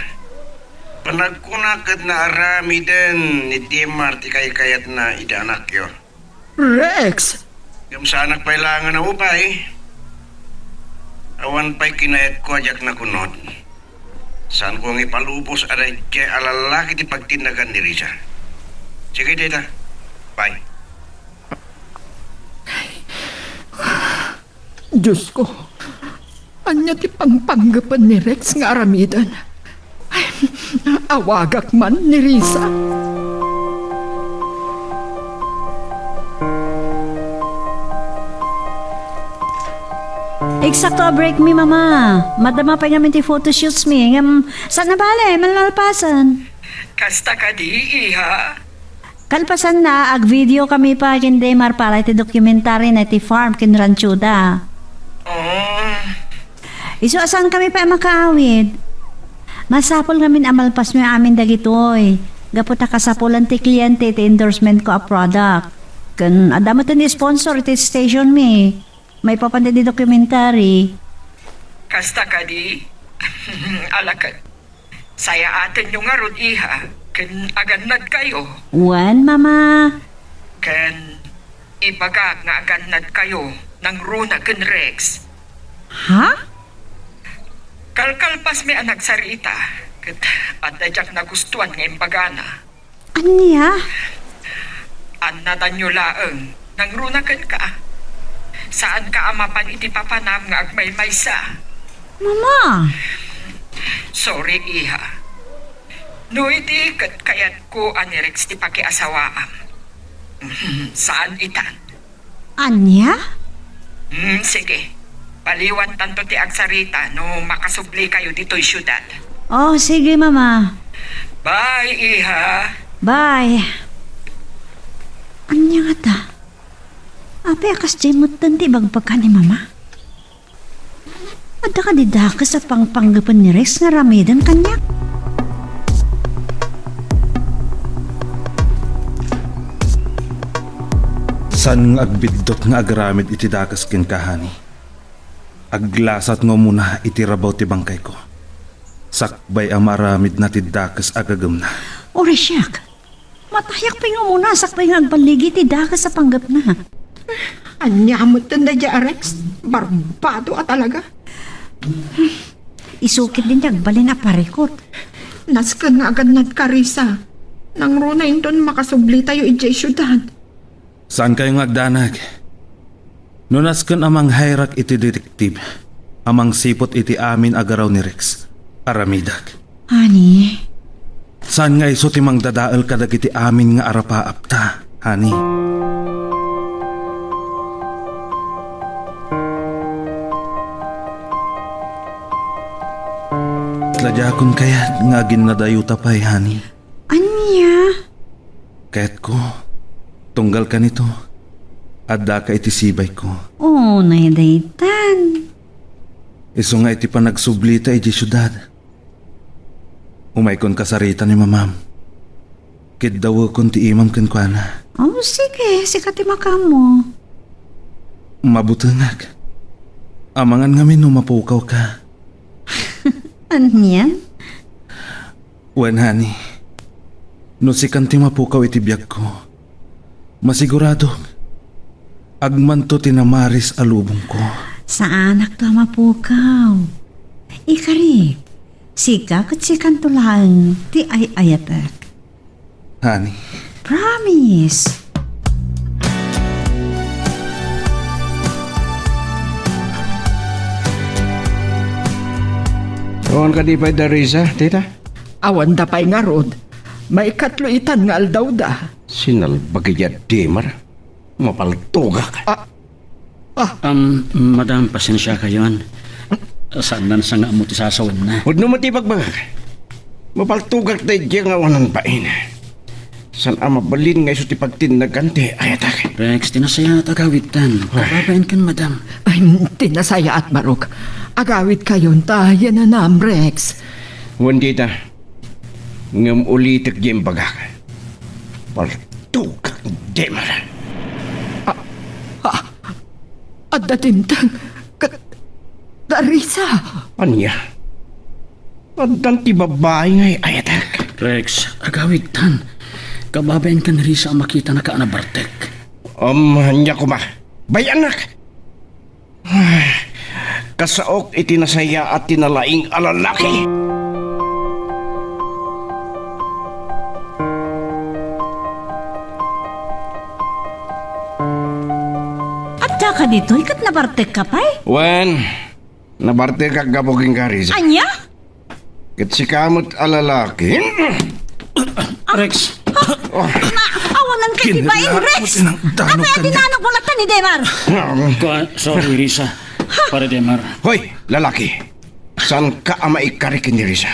Panagkuna ket naaramiden ni Demar ti kaykayatna iti anakyo. Rex! Ngem saanak pay laengen a upay. Awan pay kinayatko a diak nagunot. Saanko nga ipalubos a daydiay a lallaki ti pagtinnagan ni Risa. Sige, dayta. Bye. Diosko, ania ti pangpanggepen ni Rex nga aramiden? Ay, awagak man ni Risa. Eksakto a break mi, Mama. Madama pay ngamin ti photoshoots mi. Ngem, saan a bale, malmalpasen. Kasta kadi, iha? Kalpasanna, ag-video kami pay ken Demar para iti documentary na iti farm ken ranchoda. Oh. Isu a saan kami pay a makaawid. Masapul ngamin a malpasmi amin dagitoy. Gapu ta kasapulan ti kliente iti endorsement ko a product. Ken adda met ti sponsor iti station mi. Maipapan iti documentary. Kasta kadi? Alaket. Sayaatenyo ngarud, iha, ken agannadkayo. Wen, Mama. Ken ibagak nga agannadkayo nangruna ken Rex. Ha? Kalkalpasmi a nagsarita, ket adda diak nagustuan nga imbagana. Ania? Annadanyo laeng, nangruna kenka. Saanka a mapan iti papanam nga agmaymaysa. Mama! Sorry, iha. No idi ket kayatko a ni Rex ti pakiasawaam. Saan itan. Ania? Hmm, sige. Baliwantanto ti agsarita no makasublikayo ditoy siudad. Oh, sige, Mama. Bye, iha. Bye. Ania ngata? Apay a kasdiay metten ti ibagbagana ni Mama? Adda kadi dakes a pangpanggepen ni Rex nga aramiden kaniak? Saan nga agbiddut nga agaramid iti dakes kenka, honey. Aglasat nga umuna iti rabaw ti bangkayko. Sakbay a maaramidna ti dakes a gagemna. Uray siak! Matayak pay nga umuna sakbay nga agballigi ti dakes a panggepna. Ania metten daydiay a Rex? Barbado a talaga. Isu ketdin ti agbalin a parikut. Nasken nga agannadka, Risa. Nangruna inton makasublitayo idiay siudad. Saankayo nga agdanag. No nasken a manghayrak iti detective a mangsiput iti amin a garaw ni Rex, aramidek. Honey? Saan nga isu ti mangdadael kadagiti amin nga arapaapta, honey? Ket la diakon kayat nga aginnadayuta pay, honey. Ania? Kayatko, tunggal kanito, addaka iti sibayko. Oh, nay daytan. Isu nga iti panagsublita idiay siudad, umaykon kasarita ni mamam. Kiddawekon ti imam kenkuana. Oh, sige, sika ti makaammo. Mabutengak. Amangan ngamin no mapukawka. Ania? Wen, honey, no sikan ti mapukaw iti biagko, masiguradok, Agmanto ti namaris a lubongko. Saanakto a mapukaw. Ikarik, sika ket sikanto laeng ti ay-ayatek. Honey. Promise. Awan kadi pay da Risa, tita? Awan da pay ngarud. Maikatlo itan nga aldawda. Sinalbag idiay Demar. Mapaltogak. Ah, Ah. Am, madam, pasensiakayon. Saanna sa nga ammo ti sasawenna. Pudno met ti ibagbagak. Mapaltogak daydiay nga awanan bain. Saan a mabalin nga isu ti pagtinnagan ti ayatek. Rex, ti nasayaat agawidtan. Ay. Kababain kan madam. Ay, ti nasayaat, Barok. Agawidkayon ta yananam, Rex. Wen dita. Ngem ulitek ti imbagak. Paltogak, Demar. Ah, ah, adda dimteng ket da Risa. Ania? Addan ti babai nga ay-ayatek. Rex, agawidtan. Kababain kan Risa a makitanaka a nabartek. Um, ania koma? Bay-annak! Kasaok iti nasayaat ti nalaing a lalaki. Adda ka ditoy ket nabartekka pay? Wen, nabartekak gapu kenka, Risa. Ania? Ket sika met a lalaki. Rex. Ah, ma, awanan ka ti bain, Rex! Kinalaat mo tinangdanog kaniak. Apay a dinanogmo latta ni Demar? Kuan, sorry, Risa. Pare Demar. Hoy, lalaki. Saanka a maikari ken ni Risa.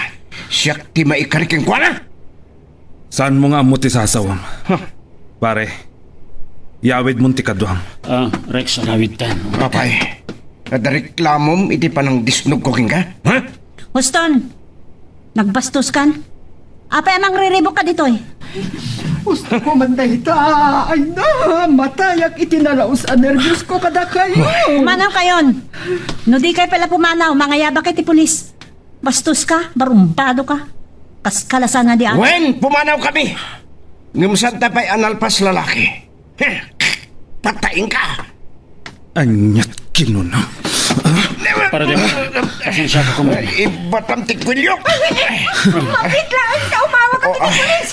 Siak ti maikari kenkuana. Saanmo nga ammo ti sasawam? Huh. Pare, yawidmon ti kaduam. Ah, Rex, agawidtan. Apay, adda reklamom iti panangdisnogko kenka? Ha? Houston, nagbastos kan? Apay a mangriribukka ditoy? Gusto ko man dayta. Ay na, matayak iti nalaus a nerviosko kadakayo. Pumanaw kayon. No di kay pala pumanaw, mangayabak kay ti pulis. Bastos ka, barumbado ka. Kas kalasan na di ato. Wen, pumanaw kami. Ngem santa pay a nalpas lalaki. Heh, patayin ka. Aniat kinuna? Para di, pasensiaka koma. Ibatam ti kuelyo. Mapit laeng ta umawag ka ti pulis.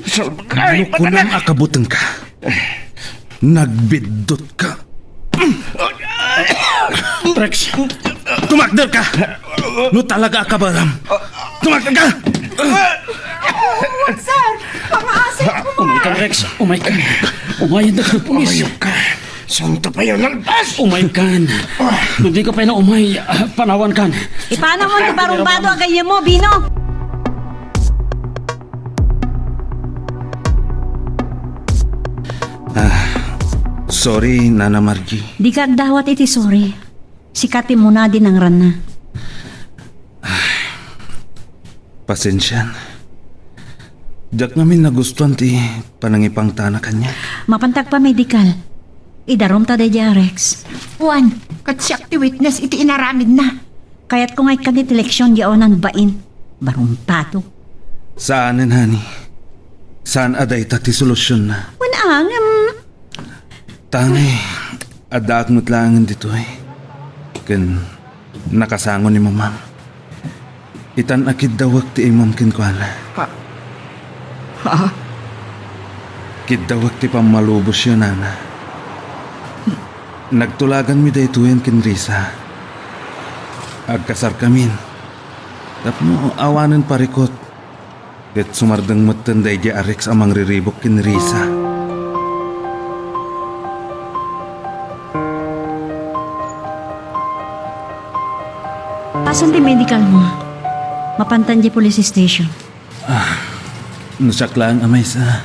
Salbag ka. Ay, no kunam a kabutengka. Nagbiddut ka. Rex. Tumakder ka! No talaga a kabaram, tumakder ka! Sir, pangaasik ko. Umay ka, Rex. Umay ka. Umayen da ka, pulis. Umayok ka. Santa pa yan, nalpas! Umay kan. No di ka pay na umay, ah, panawan kan. Ipanaw mo ti barumbado a gayyemmo, Bino. Ah, sorry, Nana Margie. Dika agdawat iti sorry. Sika ti muna di nangranna. Pasensian. Diak ngamin nagustuan ti panangipangtana kaniak. Mapantak pa medical. Idarum ta daydiay a Rex. Wen, ket siak ti witness iti inaramidna. Kayatko nga ikkan ti leksion di awanan bain. Barumbado. Saanen, honey. Saan a dayta ti solusionna. Wen, a, ngem, Tangay, addaak met laengen ditoy. Ken nakasango ni mamam. Itan a kiddawek ti imam kenkuana. Ha? Ha? Kiddawek ti pammalubosyo, nana. Nagtulaganmi daytoyen ken Risa. Agkasarkamin. Tapno awanen parikut. Ket sumardeng metten daydiay a Rex a mangriribuk ken Risa. Pasan ti medical mo? Mapantan di police station. Ah, no siak laeng a maysa,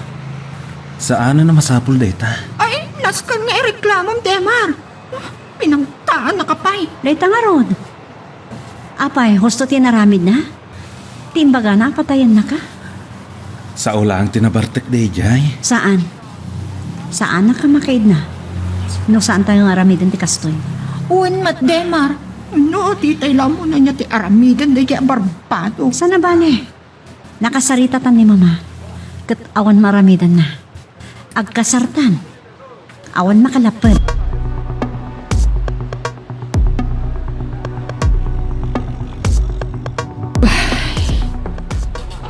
saanen a masapul dayta. Ay, nasken nga ireklamom, Demar. Pinangtaan na ka pay. Dayta ngarud. Apay, husto ti inaramidna? Ti imbagana a patayennaka? Sao laeng ti nabartek daydiay. Saan? Saanak a makaidna. No saantayo nga aramiden ti kastoy. Wen met, Demar. No, ditay la umuna nia ti aramiden daydiay a barbado. Saan a bale? Nakasaritatan ni Mama. Ket awan maaramidenna. Agkasartan. Awan makalapped.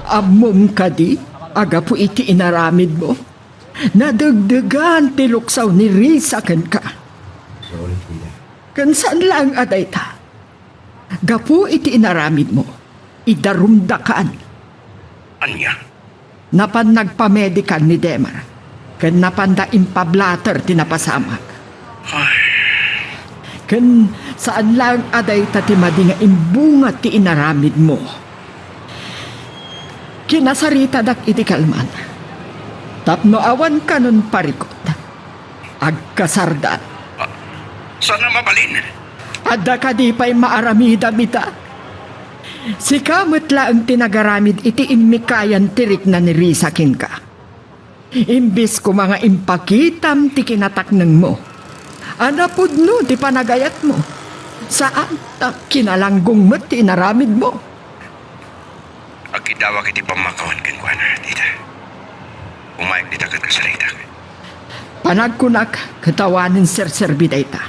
Ammom kadi a gapu iti inaramidmo, nadegdegan ti luksaw ni Risa kenka. Ken saan laeng a dayta. Gapu iti inaramidmo, idarumdakan. Ania? Napan nagpamedical ni Demar, ken napanda impablatter ti napasamak. Ay. Ken saan laeng a dayta ti madi nga imbunga ti inaramidmo. Kinasaritadak iti kalman tapno awan kanon parikut. Agkasardan. Ah, saan a mabalin? Adda kadi pay maaramidam ita? Sika met laeng ti nagaramid iti immikayan ti rikna ni Risa kenka. Imbes koma nga impakitam ti kinataknengmo a napudno ti panagayatmo, saan ta kinalanggong met ti inaramidmo. Agkiddawak iti pammakawan kenkuana, tita. Umayek dita ket kasaritak. Panagkunak ket awanen serserbi dayta.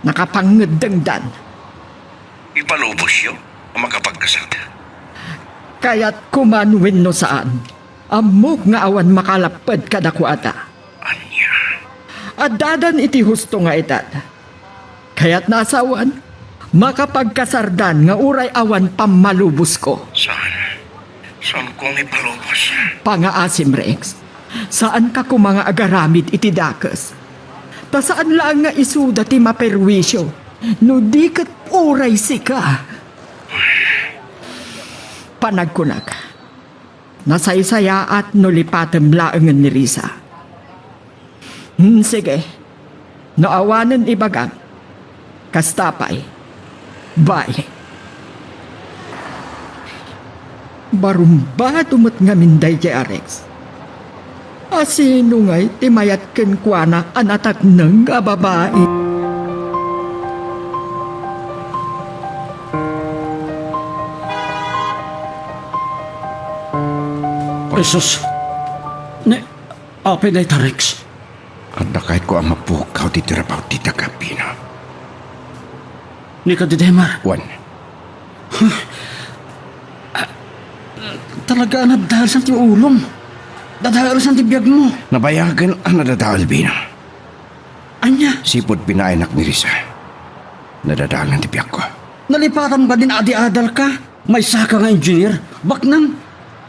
Nakapangngeddengdan. Ipalubosyo a makapagkasarda. Kayatko man wenno saan, ammok nga awan makalapped kadakuada. Ania? Addadan iti husto nga edad. Kayatna a sawen, makapagkasardan nga uray awan pammalubosko. Saan? Saanko nga ipalubos? Pangaasim, Rex. Saanka koma nga agaramid iti dakes. Ta saan laeng nga isuda ti maperwisyo no di ket uray sika. Panagkunak, nasaysayaat no lipatem laengen ni Risa. Hmm, sige. No awanen ibagam, kasta pay. Bye. Barumbado met ngamin daydiay a Rex. A sino ngay ti mayat kenkuana a natakneng a babai? Jesus. Ni, apay dayta, Rex? Adda kayatko a mapukaw ti trabaho ti taga-Pino. Ni kadi Demar? Wen. Huh? Ah, talaga a naddaelsan ti ulom. Dadaelsan ti biagmo. Nabayagen a nadadael, Pino. Ania? Sipud pinaaynak ni Risa. Nadadaelan ti biagko. Nalipatam kadin adi-adalka? Maysaka nga engineer, baknang.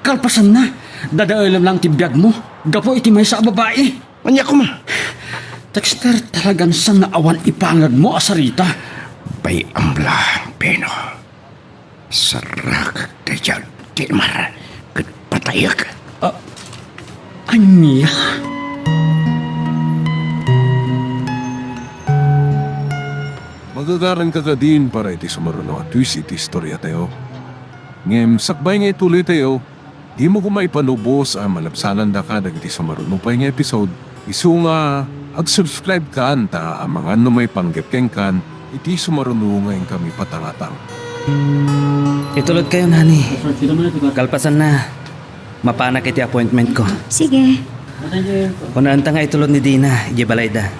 Kalpasanna, dadaelem lang ti biagmo gapu iti maysa a babai. Ania koma? Dexter, talagan saan nga awan ipangagmo a sarita. Bay-am lang, Pino. Sarakak daydiay a Demar ket patayak. Ah, ania? Magagaranka kadin para iti sumaruno a twist iti istoriatayo. Ngem sakbay nga ituloytayo, dimo koma ipalubos a malabsanandaka dagiti sumaruno pay nga episode, isu nga ag-subscribe kan ta amangan no maipanggep kenkan iti sumaruno nga inkami patangatang. Itulodkayon, honey. Kalpasanna, mapanak iti appointment ko. Sige. Unaenta nga itulod ni Dina, idiay balayda.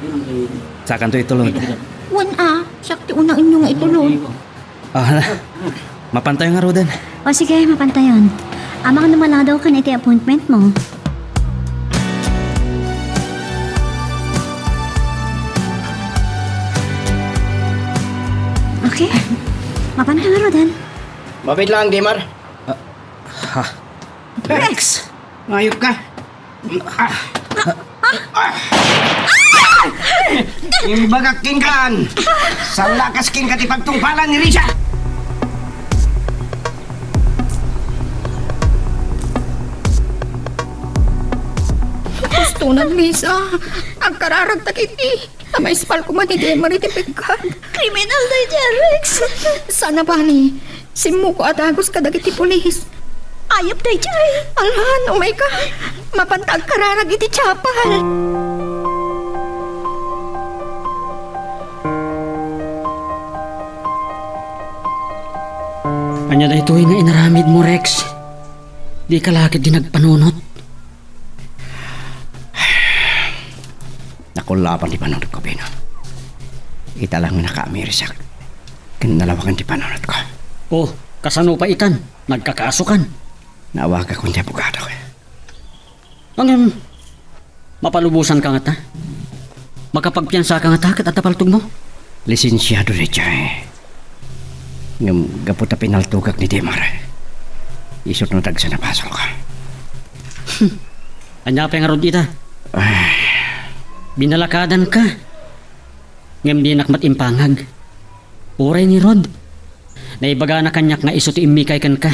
Sakanto itulod. Wen a, siak ti unaenyo nga itulod. Ah, hala. Mapantayo ngaruden. O sige, mapantayon. Amangan no maladaw kan iti appointment mo. Okay. Mapantayo ngaruden. Mabiit lang, Demar. Ah, ha. Rex! Mayop ka. Ah. Ah. Imbagak kenkan, saan la kas kenka ti pagtungpalan ni Risa. Husto na, Lisa. Agkararagta iti. Maispal koma ni Demar iti pekkat. Kriminal daydiay, Rex. Saan a bali, simmukko a dagus kadagiti pulis. Ayab daydiay. Alan, umayka. Mapanta agkararag iti chapel. Ania daytoy nga inaramidmo, Rex? Dika la ketdi nagpanunot? Naku, Laban ti panunotko, Bino. Ita lang nakaamirisak ken nalawagan ti panunotko. Oh, kasano pay itan? Nagkakasokan? Naawagakon ti abogado. Ngem, mapalubosanka ngata? Makapagpiansaka ngata ket adda paltogmo? Lisensiado daydiay. Ngem gapu ta pinaltogak ni Demar, isu ti nadagsen a basolko. Ania pay ngarud ita? Ah. Binalakadanka. Ngem dinak met impangag. Uray ni Rod, naibagana kaniak nga isu ti immikay kenka.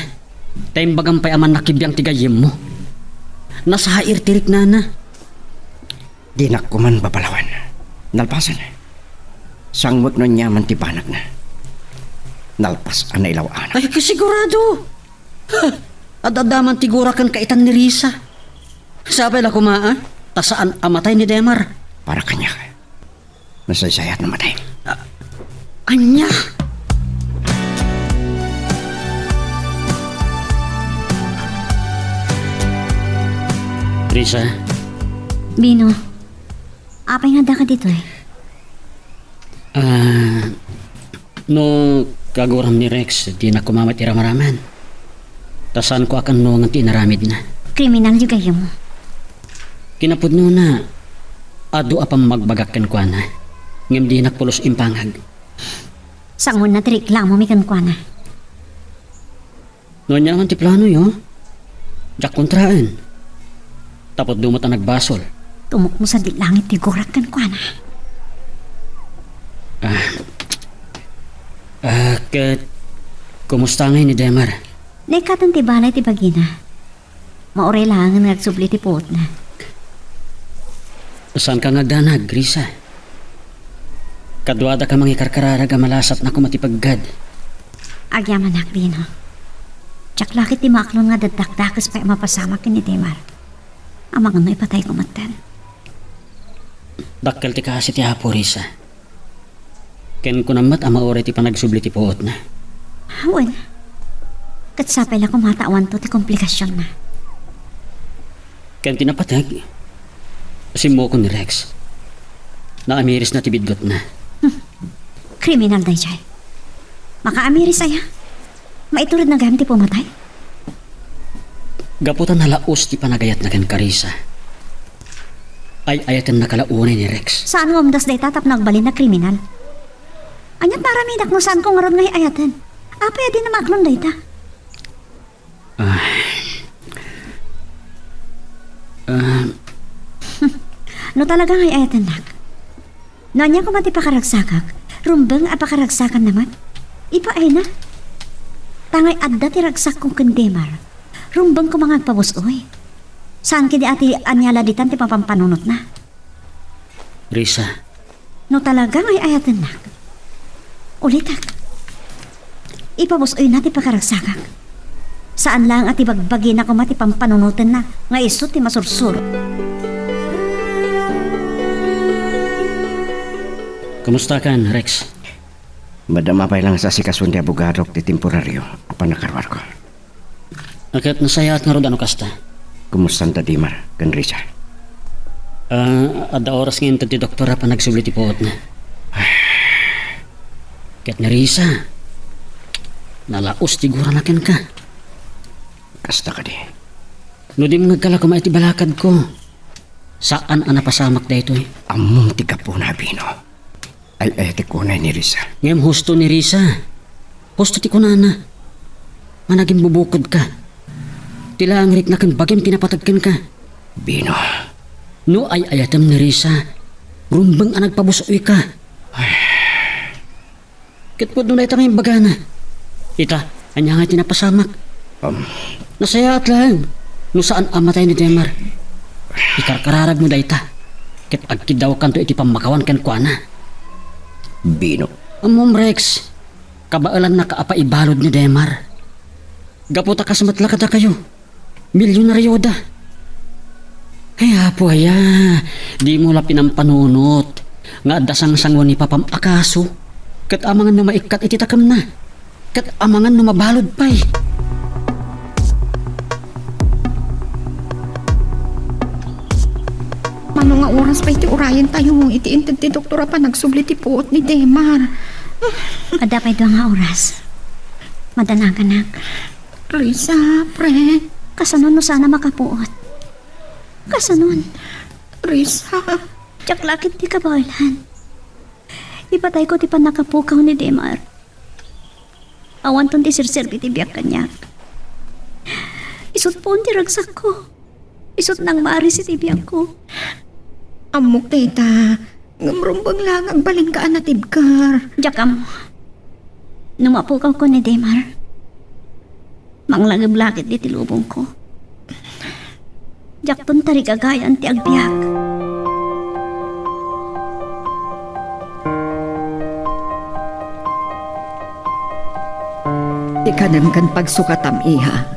Ta imbagam pay a mannakibbiang ti gayyemmo. Nasair ti riknana. Dinak koman babalawen. Nalpasen. Sangwek no aniaman ti banagna. Nalpas a nailaw-anak. Ay, kasigurado! Ha! Ad-adda man ti gura ken kaitan ni Risa. Sapay la koma, a, ta saan a matay ni Demar. Para kaniak, nasaysayaat no matay. A-, ania? Risa. Bino, apay nga addaka ditoy? Ah, no kaguram ni Rex, dinak koma met iramraman. Ta saanko a kannongen ti inaramidna. Kriminal ti gayyemmo. Kinapudnona, adu a pammagbagak kenkuana, ngem dinak pulos impangag. Sangoenna ti reklamomi kenkuana. No aniaman ti planoyo, diak kontraen. Ta pudno met a nagbasol. Tumukmo sadi langit ti gurak kenkuana. Ah. Ah, ket kumusta ngay ni Demar? Naikkaten ti balay ti bagina. Mauray laengen nga agsubli ti puotna. Saanka nga agdanag, Risa? Kaduadaka mangikarkararag a malasatna koma ti peggad. Agyamanak, Bino. Diak la ket ti maaklon nga daddakdakes pay a mapasamak ken ni Demar. Amangan no ipatayko metten. Dakkel ti kaasi ti Apo, Risa. Ken kunam met a mauray ti panagsubli ti puotna. Wen. Ket sapay la koma ta awanto ti komplikasionna. Ken ti napateg, simmukon ni Rex. Naamirisna ti biddutna. Hmm. Kriminal daydiay. Makaamiris aya? Maituredna gayam ti pumatay? Gapu ta nalaus ti panagayatna kenka, Risa, ay-ayatennaka la unay ni Rex. Saan nga umdas dayta tapno agbalin a kriminal? Aniat maaramidak no saanko ngarud nga ay-ayaten? Apay a dina maaklon dayta? Ah. Ah. No talaga nga ay-ayatennak, no ania koma ti pakaragsakak, rumbeng a pakaragsakanna met. Ipaayna. Ta ngay adda ti ragsakko ken Demar, rumbeng koma nga agpabus-oy. Saan ketdi a ti ania la ditan ti mapampanunotna. Risa. No talaga nga ay-ayatennak, ulitek. Ipabus-oyna ti pakaragsakak. Saan laeng a ti bagbagina koma ti pampanunotenna nga isu ti masursuro. Kumustakan, Rex? Madama pay lang sa asikason ti abogadok ti temporario a pannakaruarko. Ket nasayaat ngarud a no kasta. Kumustan da Dimar ken Risa? Ah, adda oras nga inted ti doktor a panagsubli ti puotna. Ket ni Risa, nalaus ti gurana kenka. Kasta kadi. No dimngegka la koma iti balakadko, saan a napasamak daytoy. Ammom ti gapuna, Bino. Ay-ayatek unay ni Risa. Ngem husto ni Risa. Husto ti kunana. Managimbubukodka. Ti laeng rikna ken bagim ti napateg kenka. Bino. No ay-ayatem ni Risa, rumbeng a nagpabus-oyka. Ay. Ket pudno dayta nga imbagana. Ita, ania nga ti napasamak? Um. Nasayaat laeng no saan a matay ni Demar. Ikarkararagmo dayta, ket agkiddawkanto iti pammakawan kenkuana. Bino. Ammom, Rex, kabaelannaka a paibalud ni Demar. Gapu ta kas met la kadakayo, milyonarioda. Ay, Apo aya, dimo la pinampanunot nga adda sangsanguan ni papam a kaso, ket amangan no maikkat iti takemna, ket amangan no mabalud pay. Mano Maoras pay ti urayentayo iti inted ti doktor a panagsubli ti puot ni Demar. Adda pay dua nga oras. Madanaganak. Risa, pre. Kasano no saan a makapuot? Kasano? Risa. Diak la ket ti kabaelan. Ipatayko ti pannakapukaw ni Demar. Awanton ti serserbi ti biag kaniak. Isut' puon ti ragsakko. Isut' nangmaris iti biagko. Ammok dayta, ngem rumbeng la nga agbalinka a natibker. Diak ammo. No mapukawko ni Demar, manglagip la ket iti lubongko. Diakton tarigagayan ti agbiag. Ti kanem ken pagsukatam, iha.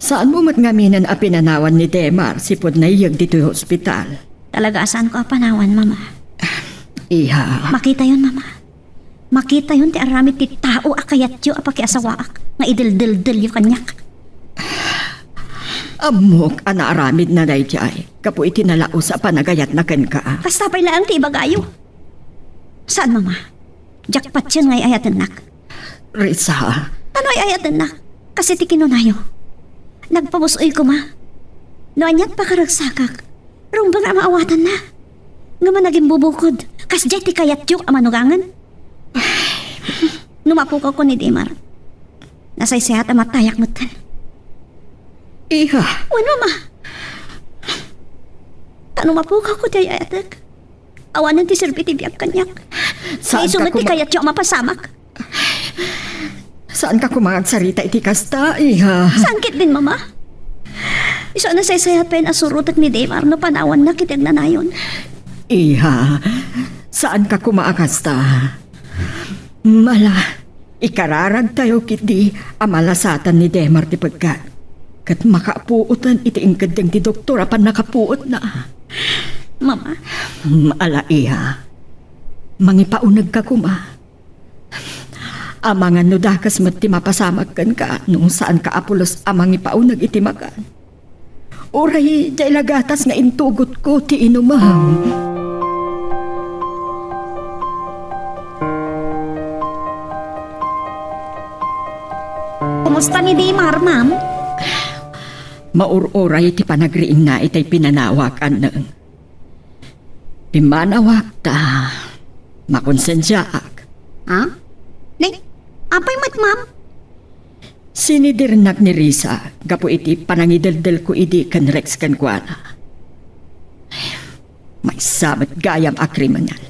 Saanmo met ngaminen a pinanawan ni Demar sipud naiyeg ditoy hospital? Talaga a saanko a panawan, Mama. Iha. Makitayon, Mama. Makitayon ti aramid ti tao a kayatyo a pakiasawaak nga ideldeldelyo kaniak. Ammok a naaramidna daydiay gapu iti nalaus a panagayatna kenka. Kasta pay laeng ti ibagayo. Saan, Mama? Diak patien nga ay-ayatennak. Risa. Ano ay-ayatennak? Kas iti kinunayo. Nagpabus-oy koma. No aniat pakaragsakak, rumbeng a maawatanna. Ngem a nagimbubukod, kasdiay ti kayatyo a manugangen. No mapukawko ni Demar, nasaysayat a matayak metten. Iha. Wen, Mama. Ta no mapukawko ti ay-ayatek, awanen ti serbi ti biag kaniak. Saan Isu ka met ti kuma- kayatyo a mapasamak. Saan ka koma agsarita iti kasta, iha? Saan ketdin, Mama? Isu a nasaysayat pay a surotek ni Demar no panawannak iti agnanayon. Iha, saan ka koma a kasta? Mala, ikararagtayo ketdi a malasatan ni Demar ti peggat. Ket makapuoten iti inkeddeng ti doktor a pannakapuotna. Mama. Mm, ala, iha. Mangipaunegka koma. Amangan no dakes met ti mapasamak kenka no saanka a pulos a mangipauneg iti makan. Uray diay la gatas nga intugotko ti inumem. Kumusta ni Dimar, ma'am? Maur-uray ti panagriingna itay pinanawak, Anneng. Pimmanawak ta makonsensiaak. Ha? Ni, apay met, ma'am? Sinidirnak ni Risa gapu iti panangideldelko idi ken Rex kenkuana. Maysa met gayam a kriminal.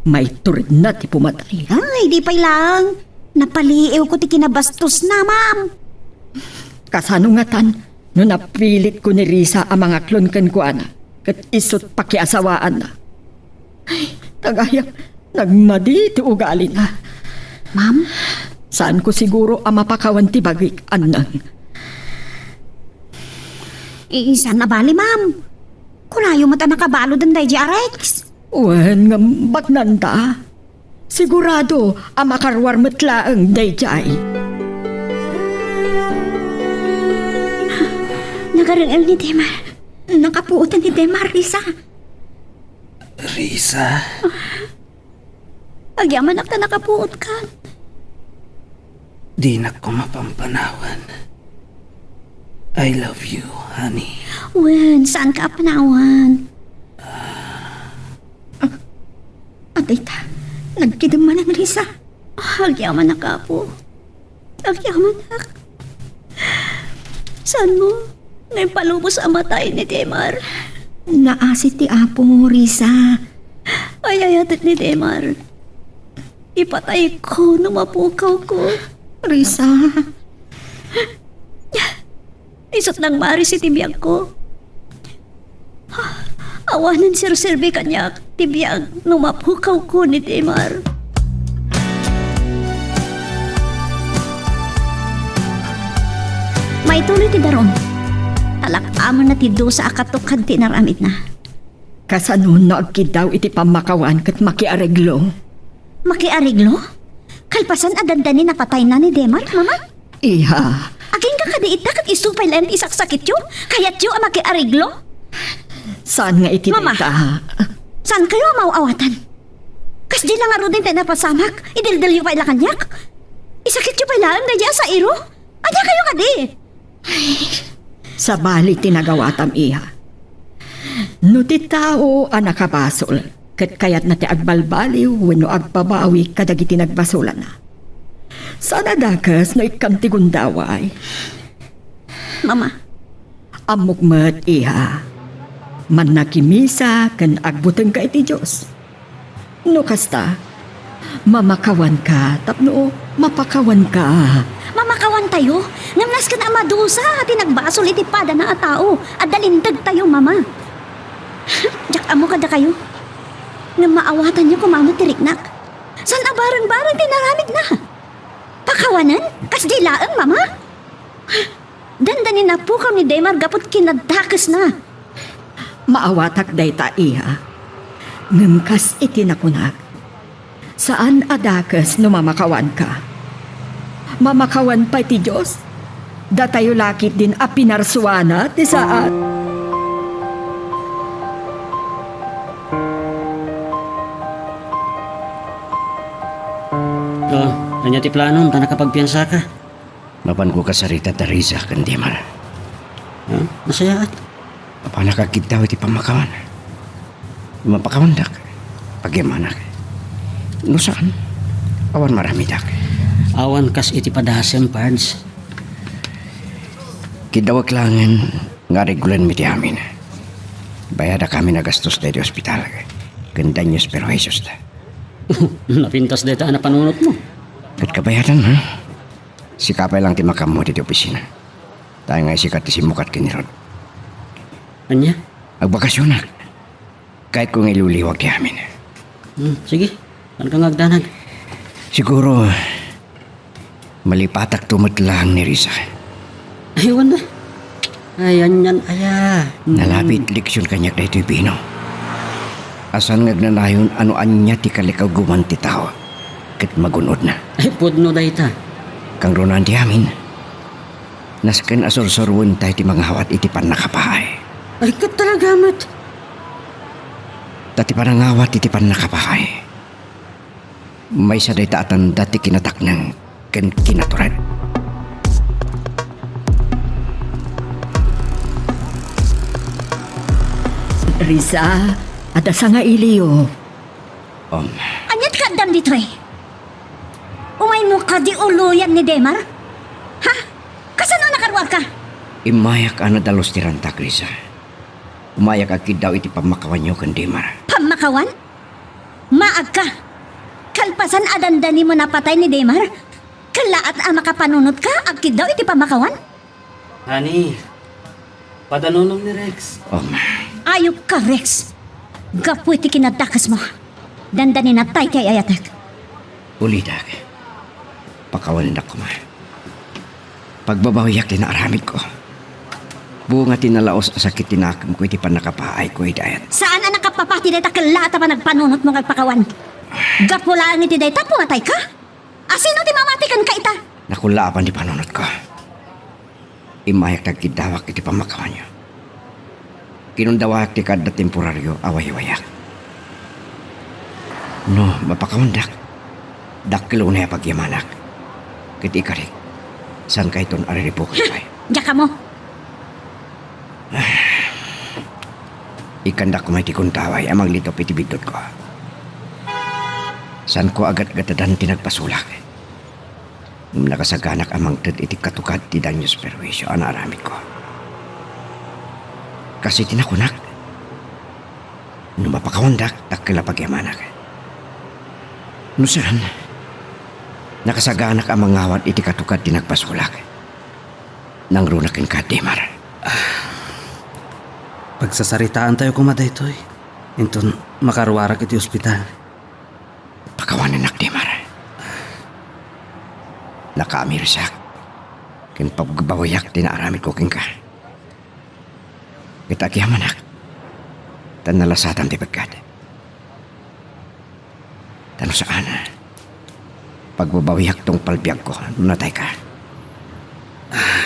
Maituredna ti pumatay. Ay, di pay lang. Napaliiwko ti kinabastosna, ma'am. Kasano ngatan no napilitko ni Risa a mangaklon kenkuana ket isut' pakiasawaanna? Ay, tagayam, nagmadi ti ugalina. Ma'am? Saanko siguro a mapakawan ti bagik, Anneng. Iisan a bali, ma'am. Kunayo met a nakabaluden daydi a Rex. Wen, ngem baknanta. Sigurado a makaruar met laeng daydiay. Nagareng-eng ni Demar. Nakapuotan ni Demar, Risa. Risa? Agyamanak ta nakapuotkan. Dinak ko mapampanawan. I love you, honey. Wen, saanka a panawan? Ah, atay ta, nagkidem manen, Risa. Agyamanak, Apo. Agyamanak. Saanmo nga impalubos a matay ni Demar? Naasi ti Apo, Risa. Ay-ayatek ni Demar. Ipatayko no mapukawko. Risa. Isut' nangmaris iti biagko. Awanen serserbi kaniak ti biag no mapukawko ni Demar. Maituloy ti darum. Talak-amanna ti dusa a katukad ti inaramidna. Kasano no agkiddaw iti pammakawan ket makiareglo? Makiareglo? Kalpasan a dandani napatayna ni Demar, Mama? Iha. Agingga kadi ita ket isu pay laeng ti isaksakityo? Kayatyo a makiareglo? Saan nga iti Mama! Dayta? Saan kayo a maaw-awatan? Kasdi la ngaruden ti napasamak, idildelyo pay la kaniak? Isakityo pay laeng daydi a sairo? Ania kayo kadi? Ay, sabali ti nagawatam, iha. No ti tao a nakabasol, ket kayatna ti agbalbaliw wenno agbabawi kadagiti nagbasolanna, saan a dakes no ikkam ti gundaway. Mama. Ammok met, iha. Mannakimisa ken agbutengka iti Dios. No kasta, mamakawanka tapno mapakawanka. Mamakawantayo, ngem nasken a madusa ti nagbasol iti padana a tao. Adda lintegtayo, Mama. Diak ammo kadakayo. Ngem maawatanyo koma met ti riknak. Saan a bareng-bareng ti inaramidna. Pakawanen? Kasdi laeng, Mama? Dandani napukaw ni Demar gapu ti kinadakesna. Maawatak dayta, iha. Ngem kas iti nakunak, saan a dakes no mamakawanka. Mamakawan pay ti Dios. Datayo la ketdin a pinarsuana ti saan. Oh, ania ti planom ta nakapagpiansaka? Mapanko kasarita da Risa ken Demar. Ha? Nasayaat? Apanak agkiddaw iti pammakawan. Mapakawandak, pagyamanak. No saan, awan maramidak. Awan kas iti padasem, Pards. Kiddawek laengen nga aregulanmi ti amin. Bayadakami a gastos daydi ospital ken daños perjuiciosta. Napintas dayta a napanunotmo. Ket kabayadan, ha? Sika pay lang ti makaammo ditoy opisina. Tay nga sika ti simmukat ken ni Rod. Ania? Agbakasionak. Kayatko nga iliwliwag ti amin. Hmm, sige. Saan ka nga agdanag? Siguro, malipatakto met laeng ni Risa. Ay, wen da. Ay, anian aya. Hmm. Nalabit leksion kaniak daytoy bino. A saan nga agnanayon a no ania ti kalikaguman ti tao ket magun-odna. Ay, pudno dayta. Kangrunaan ti amin. Nasken a sursuroentayo ti mangawat iti pannakapaay. Ay, ket talaga met. Ta ti panangawat iti pannakapaay, maysa dayta a tanda ti kinatakneng ken kinatured. Risa, adda sangailiyo. Um. Ania ti kaaddam ditoy? Umaymo kadi uloyan ni Demar? Ha? Kasano a nakaruarka? Immayak a nadalus ti rantak, Risa. Umayak agkiddaw iti pammakawanyo ken Demar. Pammakawan? Maagka! Kalpasan a dandanimo a napatay ni Demar, kellaat a makapanunotka agkiddaw iti pammakawan? Honey, padanunom ni Rex. Um. Ayupka, Rex. Gapu iti kinadakesmo, dandani natay ti ay-ayatek. Ulitek. Pakawanendak koma. Pagbabawiak ti naaramidko. Bunga ti nalaus a sakit ti nakemko iti pannakapaayko idiay. Saan a nakapapati dayta kellaat a panagpanunotmo nga agpakawan? Gapu laeng iti dayta, pumatayka? A sino ti mamati kenka ita? Nakullaapan ti panunotko. Immayak ta agkiddawak iti pammakawanyo. Kinundawayak ti kaadda temporario a waywayak. No mapakawandak, dakkel unay a pagyamanak. Ket ikarik, saankayton a riribuken pay. Diak ammo. Ikkandak koma iti gundaway a manglitup iti biddutko. Saanko a gatgatadan ti nagbasolak. Ngem nakasaganak a mangted iti katukad ti daños perjuicio a naaramidko. Kas iti nakunak, no mapakawandak, dakkel a pagyamanak. No saan, nakasaganak a mangawat iti katukad ti nagbasolak. Nangrunak kenka, Demar. Pagsasaritaantayo koma daytoy. Inton makaruarak iti ospital. Pakawanennak, Demar. Nakaamirisak ken pagbabawiak ti naaramidko kenka. Ket agyamanak, ta nalasatam ti pekkat. Ta no saan, pagbabawiak tungpal biagko no natayka. Ah,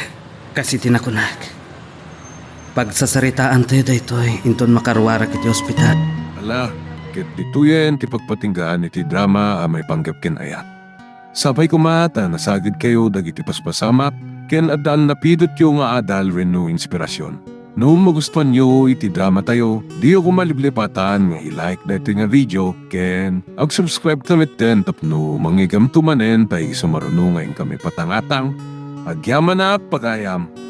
kas iti nakunak. Pagsasaritaantayo daytoy inton makaruarak iti ospital. Ala, ket ditoyen ti pagpatinggaan iti drama a maipanggep ken ayat. Sapay koma ta nasagidkayo dagiti paspasamak ken adda a napidotyo nga adal wenno inspirasyon. No magustuanyo iti dramatayo, diyo koma liplipatan nga i-like daytoy nga video ken ag-subscribe ta metten tapno mangigamto manen ta isu maruno nga inkami patangatang. Agyamanak pagayam!